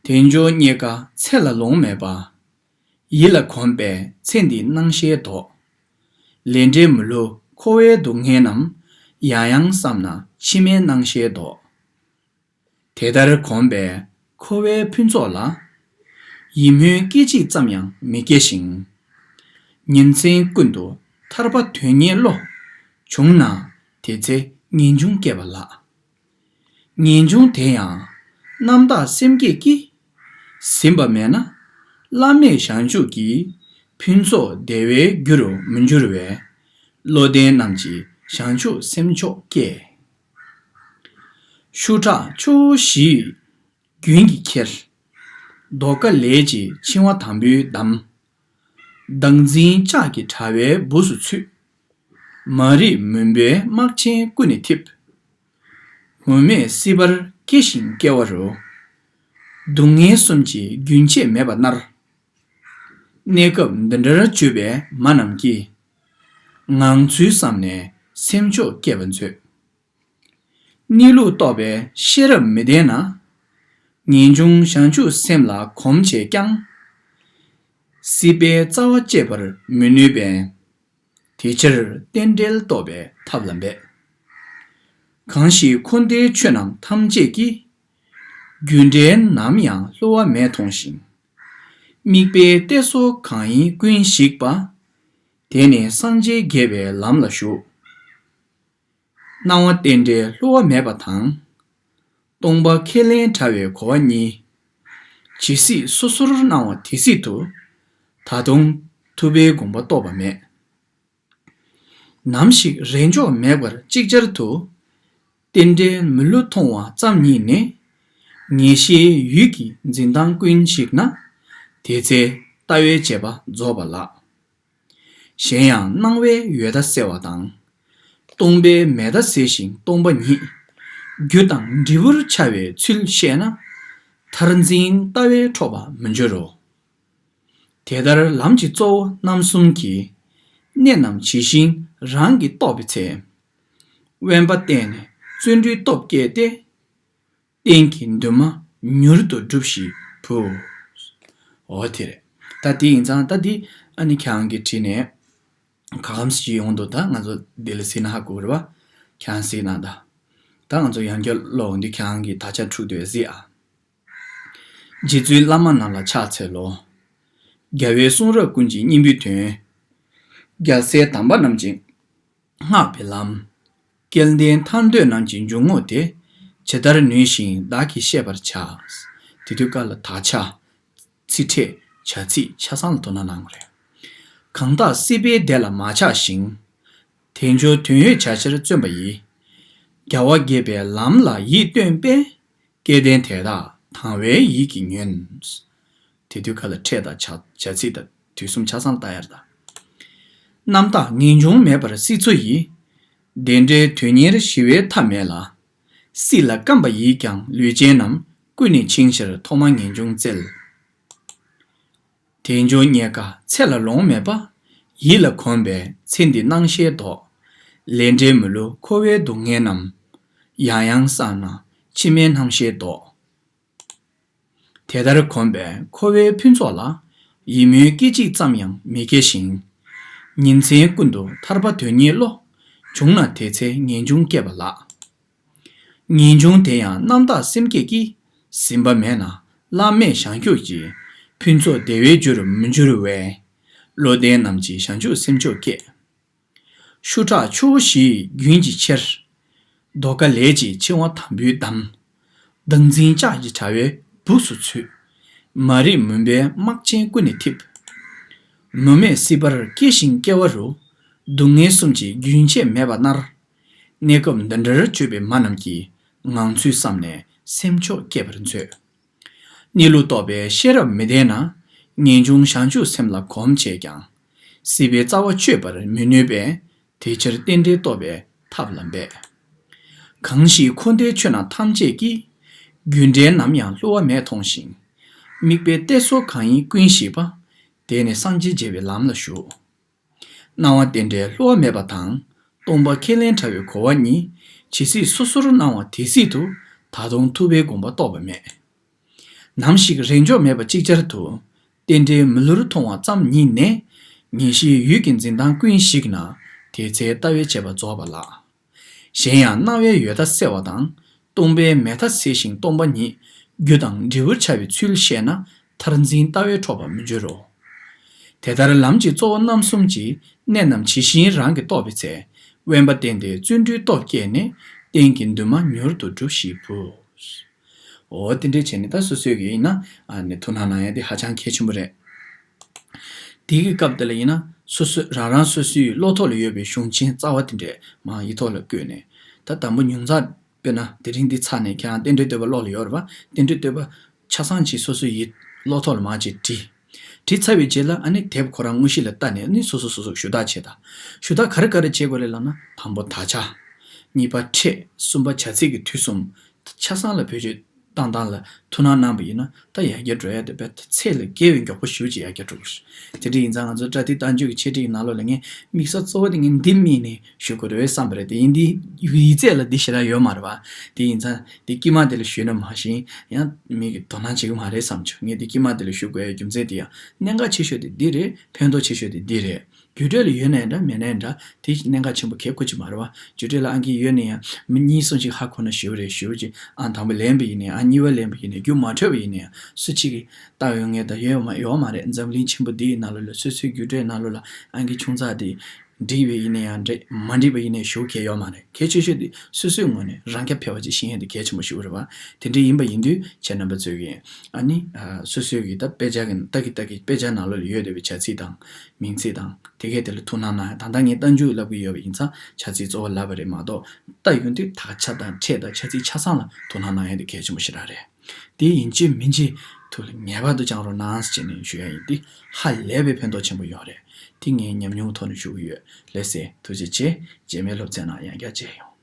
དལ་འབྱོར་རྙེད་དཀའ་ཚེ་ལ་ལོང་མེད་པ། ཡིད་ལ་གོམས་པས་ཚེ་འདིའི་སྣང་ཤས་ལྡོག། ལས་འབྲས་མི་བསླུ་འཁོར་བའི་སྡུག་བསྔལ་རྣམས། ཡང་ཡང་བསམ་ན་ཕྱི་མའི་སྣང་ཤས་ལྡོག། དེ་ལྟར་གོམས་པས་འཁོར་བའི་ཕུན་ཚོགས་ལ། ཡིད་སྨོན་སྐད་ཅིག་ཙམ་ཡང་མི་སྐྱེ་ཞིང་། ཉིན་མཚན་ཀུན་ཏུ་ཐར་པ་དོན་གཉེར་བློ། བྱུང་ན་དེ་ཚེ་ངེས་འབྱུང་སྐྱེ་བ་ལགས། ངེས་འབྱུང་དེ་ཡང་རྣམ་དག་སེམས་བསྐྱེད་ཀྱིས། ཟིན་པ་མེད་ན་བླ་མེད་བྱང་ཆུབ་ཀྱི། ཕུན་ཚོགས་བདེ་བའི་རྒྱུ་རུ་མི་འགྱུར་བས། བློ་ལྡན་རྣམས་ཀྱིས་བྱང་ཆུབ་སེམས་མཆོག་བསྐྱེད། ཤུགས་དྲག་ཆུ་བོ་བཞི་ཡི་རྒྱུན་གྱིས་ཁྱེར། ཟློས་དཀའ་ལས་ཀྱི་འཆིང་བ་དང་པོའི་འདམ། བདག་འཛིན་ལྕགས་ཀྱི་དྲ་བའི་སྦུབས་སུ་ཚུད། མ་རིག་མུན་པའི་སྨག་ཆེན་ཀུན་ནས་འཐིབས། མུ་མེད་སྲིད་པར་སྐྱེ་ཞིང་སྐྱེ་བ་རུ། སྡུག་བསྔལ་གསུམ་གྱི་རྒྱུན་ཆད་མེད་པར་མནར། གནས་སྐབས་འདི་འདྲར་གྱུར་པའི་མ་རྣམས་ཀྱིས། ངང་ཚུལ་བསམ་ནས་སེམས་མཆོག་བསྐྱེད་པ་མཛོད། གནས་ལུགས་རྟོགས་པའི་ཤེས་རབ་མི་ལྡན་ན། ངེས་འབྱུང་བྱང་ཆུབ་སེམས་ལ་གོམས་བྱས་ཀྱང་། སྲིད་པའི་རྩ་བ་གཅད་པར་མི་ནུས་པས། དེ་ཕྱིར་རྟེན་འབྲེལ་རྟོགས་པའི་ཐབས་ལ་འབད། གང་ཞིག་འཁོར་འདས་ཆོས་རྣམས་ཐམས་ཅད་ཀྱི། རྒྱུ་འབྲས་ནམ་ཡང་བསླུ་བ་མེད་མཐོང་ཞིང་། དམིགས་པའི་གཏད་སོ་གང་ཡིན་ཀུན་ཞིག་པ། དེ་ནི་སངས་རྒྱས་དགྱེས་པའི་ལམ་ལ་ཞུགས། སྣང་བ་རྟེན་འབྲེལ་བསླུ་བ་མེད་པ་དང་། སྟོང་པ་ཁས་ལེན་བྲལ་བའི་གོ་བ་གཉིས། ཇི་སྲིད་སོ་སོར་སྣང་བ་དེ་སྲིད་དུ། ད་དུང་ཐུབ་པའི་དགོངས་པ་རྟོགས་པ་མེད། ནམ་ཞིག་རེས་འཇོག་མེད་པར་ཅིག་ཅར་དུ། རྟེན་འབྲེལ་མི་བསླུ་མཐོང་བ་ཙམ་ཉིད་ནས། ངེས་ཤེས་ཡུད་ཀྱིས་འཛིན་སྟངས་ཀུན་ཞིག་ན། དེ་ཚེ་ལྟ་བའི་བྱེད་པ་རྫོགས་པ་ལགས། གཞན་ཡང་སྣང་བས་ཡོད་མཐའ་གསལ་བ་དང་། སྟོང་པས་མེད་མཐའ་གསལ་ཞིང་སྟོང་པ་ཉིད། རྒྱུ་དང་འབྲས་བུར་འཆར་བའི་ཚུལ་ཤེས་ན། མཐར་འཛིན་ལྟ་བས་འཕྲོག་པར་མི་འགྱུར་རོ། དེ་ལྟར་ལམ་གྱི་གཙོ་བོ་རྣམ་གསུམ་གྱི། གནད་རྣམས་ཇི་བཞིན་རང་གིས་རྟོགས་པའི་ཚེ། དབེན་པ་བསྟེན་ནས་བརྩོན་འགྲུས་སྟོབས་བསྐྱེད་དེ། གཏན་གྱི་འདུན་མ་མྱུར་དུ་སྒྲུབས་ཤིག་བུ། འོ་དེ་རེད། ད་དེ་ཡིན་ཙང་ད་འདི་ཨ་ནི་ཁྱེད་རང་གིས་བྲིས་ནས་ག་གམ་ཞིག་ཡོང་འདུག་ད་ང་ཚོ་འདི་ལ་གཟིགས་ན་ཧ་གོ་གི་རེད་བ། ཁྱེད་རང་གཟིགས་གནང་ད། ད་ང་ཚོ་ཡང་བསྐྱར་ཀློག་འོང་དུས་ཁྱེད་རང་གིས་དག་ཆ་འཁྲུག་འདོད་གཟིགས་ཨ། རྗེ་བཙུན་བླ་མ་རྣམས་ལ་ཕྱག་འཚལ་ལོ། རྒྱལ་བའི་གསུང་རབ་ཀུན་གྱི་སྙིང་པོའི་དོན། རྒྱལ་སྲས་དམ་པ་རྣམས་ཀྱིས་བསྔགས་པའི་ལམ། སྐལ་ལྡན་ཐར་འདོད་རྣམས་ཀྱི་འཇུག་ངོགས་དེ། ཇི་ལྟར་ནུས་ཤིང་བདག་གིས་བཤད་པར་བྱ། དེ་དུས་སྐབས་ལ་དག་ཆ། ཚིག་ཕྲད་བྱ་ཚིག་ཆ་ཚང་ལ་དོ་སྣང་གནང་དགོས་རེད། གང་དག་སྲིད་པའི་བདེ་ལ་མ་ཆགས་ཤིང་། དལ་འབྱོར་དོན་ཡོད་བྱ་ཕྱིར་བརྩོན་པ་ཡིས། རྒྱལ་བ་དགྱེས་པའི་ལམ་ལ་ཡིད་རྟོན་པས། སྐལ་ལྡན་དེ་དག་དང་བའི་ཡིད་ཀྱིས་ཉོན། དེ་དུས་སྐབས་ལ་ཕྲད་དང་བྱ་བྱ་ཚིག་དང་དུས་གསུམ་ཆ་ཚང་ལ་ལྟ་ཡ་རེད་ད། རྣམ་དག་ངེས་འབྱུང་མེད་པར་སྲིད་མཚོ་ཡི། བདེ་འབྲས་དོན་གཉེར་ཞི་བའི་མཐའ་མེད་ལ། སྲིད་ལ་བརྐམ་པ་ཡིས་ཀྱང་ལུས་ཅན་རྣམས། ཀུན་ནས་འཆིང་ཕྱིར་ཐོག་མར་ངེས་འབྱུང་བཙལ། དལ་འབྱོར་རྙེད་དཀའ་ཚེ་ལ་ལོང་མེད་པ། ཡིད་ལ་གོམས་པས་ཚེ་འདི་སྣང་ཤས་ལྡོག། ལས་འབྲས་མི་བསླུ་འཁོར་བའི་སྡུག་བསྔལ་རྣམས། ཡང་ཡང་བསམ་ན་ཕྱི་མའི་སྣང་ཤས་ལྡོག། དེ་ལྟར་གོམས་པས་འཁོར་བའི་ཕུན་ཚོགས་ལ། ཡིད་སྨོན་སྐད་ཅིག་ཙམ་ཡང་མི་སྐྱེ་ཞིང་། ཉིན་མཚན་ཀུན་ཏུ་ཐར་པ་དོན་གཉེར་བློ། བྱུང་ན་དེ་ཚེ་ངེས་འབྱུང་སྐྱེས་པ་ལགས། ངེས་འབྱུང་དེ་ཡང་རྣམ་དག་སེམས་བསྐྱེད་ཀྱིས། ཟིན་པ་མེད་ན་བླ་མེད་བྱང་ཆུབ་ཀྱི། ཕུན་ཚོགས་བདེ་བའི་རྒྱུར་མི་འགྱུར་བས། བློ་ལྡན་རྣམས་ཀྱིས་བྱང་ཆུབ་སེམས་མཆོག་བསྐྱེད། ཤུ་ཁྲག་ཆུ་བོ་བཞིའི་རྒྱུན་གྱི་ཕྱིར། རྡོ་ཀ་ལས་ཀྱི་འཆིང་བ་དམ་བུས་བསྡམས། བདག་འཛིན་ལྕགས་ཀྱི་དྲ་བའི་སྦུབས་སུ་ཚུད། མ་རིག་མུན་པའི་སྨག་ཆེན་ཀུན་ནས་འཐིབས། མུ་མེད་སྲིད་པར་སྐྱེ་ཞིང་སྐྱེ་བ་རུ། སྡུག་བསྔལ་གསུམ་གྱི་རྒྱུན་ཆད་མེད་པ་མནར། གནས་སྐབས་འདི་འདྲར་སྤྱོད་པའི་མ་རྣམས་ཀྱིས། ངང་ཚུལ་བསམ་ནས་སེམས་མཆོག་བསྐྱེད་པར་མཛོད། གནས་ལུགས་རྟོགས་པའི་ཤེས་རབ་མི་ལྡན་ན། ངེས་འབྱུང་བྱང་ཆུབ་སེམས་ལ་གོམས་བྱས་ཀྱང་། སྲིད་པའི་རྩ་བ་གཅོད་པར་མི་ནུས་པས། དེ་ཕྱིར་རྟེན་འབྲེལ་རྟོགས་པའི་ཐབས་ལ་འབད། གང་ཞིག་འཁོར་འདས་ཆོས་རྣམས་ཐམས་ཅད་ཀྱི། རྒྱུ་འབྲས་ནམ་ཡང་བསླུ་བ་མེད་མཐོང་ཞིང་། དམིགས་པའི་གཏད་སོ་གང་ཡིན་ཀུན་ཞིག་པ། དེ་ནི་སངས་རྒྱས་རྒྱས་པའི་ལམ་ལ་ཞུགས། སྣང་བ་རྟེན་འབྲེལ་བསླུ་བ་མེད་པ་དང་། སྟོང་པ་ཁས་ལེན་བྲལ་བའི་གོ་བ་གཉིས། ཇི་སྲིད་སོ་སོར་སྣང་བ་དེ་སྲིད་དུ། ད་དུང་ཐུབ་པའི་དགོངས་པ་རྟོགས་པ་མེད། ནམ་ཞིག་རེས་འཇོག་མེད་པ་ཅིག་ཅར་དུ། རྟེན་འབྲེལ་མི་བསླུར་མཐོང་བ་ཙམ་ཉིད་ནས། ངེས་ཤེས་ཡུད་ཀྱིས་འཛིན་སྟངས་ཀུན་ཞིག་ན། དེ་ཚེ་ལྟ་བའི་བྱེད་པ་རྫོགས་པ་ལགས། གཞན་ཡང་སྣང་བས་ཡོད་མཐའ་གསལ་བ་དང་། སྟོང་པས་མེད་མཐའ་གསལ་ཞིང་སྟོང་པ་ཉིད། རྒྱུ་དང་འབྲས་བུར་འཆར་བའི་ཚུལ་ཤེས་ན། མཐར་འཛིན་ལྟ་བས་འཕྲོག་པར་མི་འགྱུར་རོ། དེ་ལྟར་ལམ་གྱི་གཙོ་བོ་རྣམ་གསུམ་གྱི། གནད་རྣམས་ཇི་བཞིན་རང་གིས་རྟོགས་པའི་ཚེ། དབེན་པ་བསྟེན་ཏེ་བརྩོན་འགྲུས་སྟོབས་བསྐྱེད་ནས། གཏན་གྱི་འདུན་མ་མྱུར་དུ་སྒྲུབས་ཤིག་བུ། འོ་དེ་འདྲས་བྱས་ནས་ད་སོ་སོས་ཀྱི་ཡིན་ན་ཨ་ནི་ཐུགས་སྣང་གནང་ཡ་དེ་ཧ་ཅང་གལ་ཆེན་པོ་རེད། དེ་གི་སྐབས་དེ་ལ་ཡིན་ན་སོ་སོ་རང་རང་སོ་སོའི་བློ་ཐོག་ལ་ཡོད་པའི་གཞུང་ཆེན་རྩ་བ་དེ་འདྲས་མར་ཡིག་ཐོག་ལ་བཀོད་ནས། ད་དང་པོ་ཉུང་ཙག་དཔེར་ན་དེ་རིང་འདི་ཚར་ནས་ཁྱེད་རང་རྟེན་འབྲེལ་བསྟོད་པ་ཀློག་ལ་ཡོད་རེད་པ། རྟེན་འབྲེལ་བསྟོད་པ་ཆ་ཚང་གཅིག་སོ་སོའི་ཡིག་བློ་ཐོག་ལ་མར་གཅིག་བྲིས། བྲིས་ཚར་བའི་རྗེས་ལ་ཨ་ནི་དེབ་ཁོ་རང་དངོས་གཞི་ལ་བལྟས་ནས་ཨ་ནི་སོ་སོ་སོ་སོ་ཞུ་དག་བྱེད་དང་། ཞུ་དག་ག་རེ་ག་རེ་བྱེད་དགོས་རེད་ལབ་ན། དང་པོ་དག་ཆ། གཉིས་པ་ཕྲད། གསུམ་པ་བྱ་ཚིག་གི་དུས་གསུམ། ཆ་ཚང་ལ་བེད་སྤྱོད་བཏང་སྟངས་ལ་ཐུགས་སྣང་གནང་བ་ཡིན་ན་ད་ཡར་རྒྱས་འགྲོ་ཡ་དེ་དཔེ་ཚད་ལས་བརྒལ་བའི་མགྱོགས་པོ་ཞེ་པོ་ཅིག་ཡར་རྒྱས་འགྲོ་གི་རེད། དེ་འདྲ་ཡིན་ཙང་ང་ཚོ་པྲ་ཏི་བསྟན་བཅོས་ཀྱི་འཆད་ཁྲིད་ཀྱི་ནང་ལོགས་ལ་ངས་དམིགས་བསལ་གཙོ་བོ་དེ་ངས་འདི་དམིགས་ནས་ཞུ་དགོས་རེད་བསམ་པ་རེད། དེ་ཡིན་དུས་ཡིག་ཚད་ལ་འདི་ཞེ་དྲག་ཡོད་མ་རེད་བ། དེ་ཡིན་ཙང་དེ་དཀྱིལ་མ་དེ་ལ་ཞུས་ན་མ་གཞི་ཡང་མི་གིས་དོ་སྣང་བྱེད་ཀྱི་མ་རེད་བསམ་བྱུང་། ངས་དེ་དཀྱིལ་མ་དེ་ལ་ཞུ་དགོས་ཡ་རྒྱུ་མཚན་དེ་ཡང་གནད་འགག་ཆེ་ཤོས་དེ་འདི་རེད། ཕན་ཐོགས་ཆེ་ཤོས་དེ་འདི་རེད། རྒྱུ་འབྲས་ལ་ཡོད་ནའི་འདྲ་མེད་ནའི་འདྲ་དེ་གནད་འགག་ཆེན་པོ་གལ་ཁུར་གྱི་མ་རེད་བ། རྒྱུ་འབྲས་ལ་ཨང་ཀི་ཡོད་ནའི་ཡང་མི་གཉིས་གསུམ་ཅིག་ཧ་གོ་ན་ཞེ་པོ་རེད། ཞེ་པོ་ཅིག་ཨང་དང་པོ་ལེན་པ་ཡིན་ནའི་ཨང་གཉིས་པ་ལེན་པ་ཡིན་ནའི་རྒྱུ་མ་འཕྲོད་པ་ཡིན་ནའི་ཡང་སུ་གཅིག་གིས་ལྟ་ཡོང་ངེས་ད་ཡོད་མ་ཡོད་མ་རེད། འཛམ་གླིང་ཆེན་པོ་འདི་ཡི་ནང་ལོགས་ལ་སོ་སོའི་རྒྱུ་འབྲས་ནང་ལོགས་ལ་ཨང་ཀི་ཆུང་ཙག་དེ་ འགྲིག་པ་ཡིན་ན་ཡང་འགྲིག་མ་འགྲིག་པ་ཡིན་ན་ཞུ་གི་ཡོད་མ་རེད། གལ་ཆེ་ཤོས་དེ་སོ་སོའི་ངོས་ནས་རང་སྐྱ་ཕལ་བ་ཅིག་ཤེས་ཡ་དེ་གལ་ཆེན་པོ་ཞིག་རེད་བ། དེ་འདྲ་ཡིན་པ་ཡིན་དུས་ཁྱེད་རྣམ་པ་ཚོས་ཀྱིས་ཨ་ནི་སོ་སོའི་གི་ད་དཔེ་ཆ་གི་ལྟ་གི་ལྟ་གི་དཔེ་ཆ་ནང་ལོགས་ལ་ཡོད་བསྡད་པའི་བྱ་ཚིག་དང་མིང་ཚིག་དང་དེ་གས་དེ་ལ་ཐུགས་སྣང་གནང་ཡ། ད་ལྟ་ངས་རྟགས་འཇུག་ལབ་གི་ཡོད་པ་ཡིན་ཙང་བྱ་ཚིག་གཙོ་བོ་ལབ་པ་རེད་མ་གཏོགས་ལྟ་ཡོང་དུས་དག་ཆ་དང་ཕྲད་དང་བྱ་ཚིག་ཆ་ཚང་ལ་ཐུགས་སྣང་གནང་ཡ་དེ་གལ་ཆེན་པོ་ཞེ་དྲག་རེད། དེ་ཡིན་གཅིག་མིན་གཅིག་ཐུགས་ལ་ངེས་པར་དུ་བཅངས་རོགས་གནང་ཟེར་ནས་ཞུ་ཡ་ཡིན། དེ་ཧ་ལས་པའི་ཕན་ཐོགས་ཆེན་པོ་ཡོད་རེད། དེ་ངས་ཉམས་མྱོང་ཐོག་ནས་ཞུ་གི་ཡོད། ལགས་སེ། ཐུགས་རྗེ་ཆེ། རྗེས་མའི་སློབ་ཚན་ནང་ཡང་བསྐྱར་མཇལ་ཡོང་།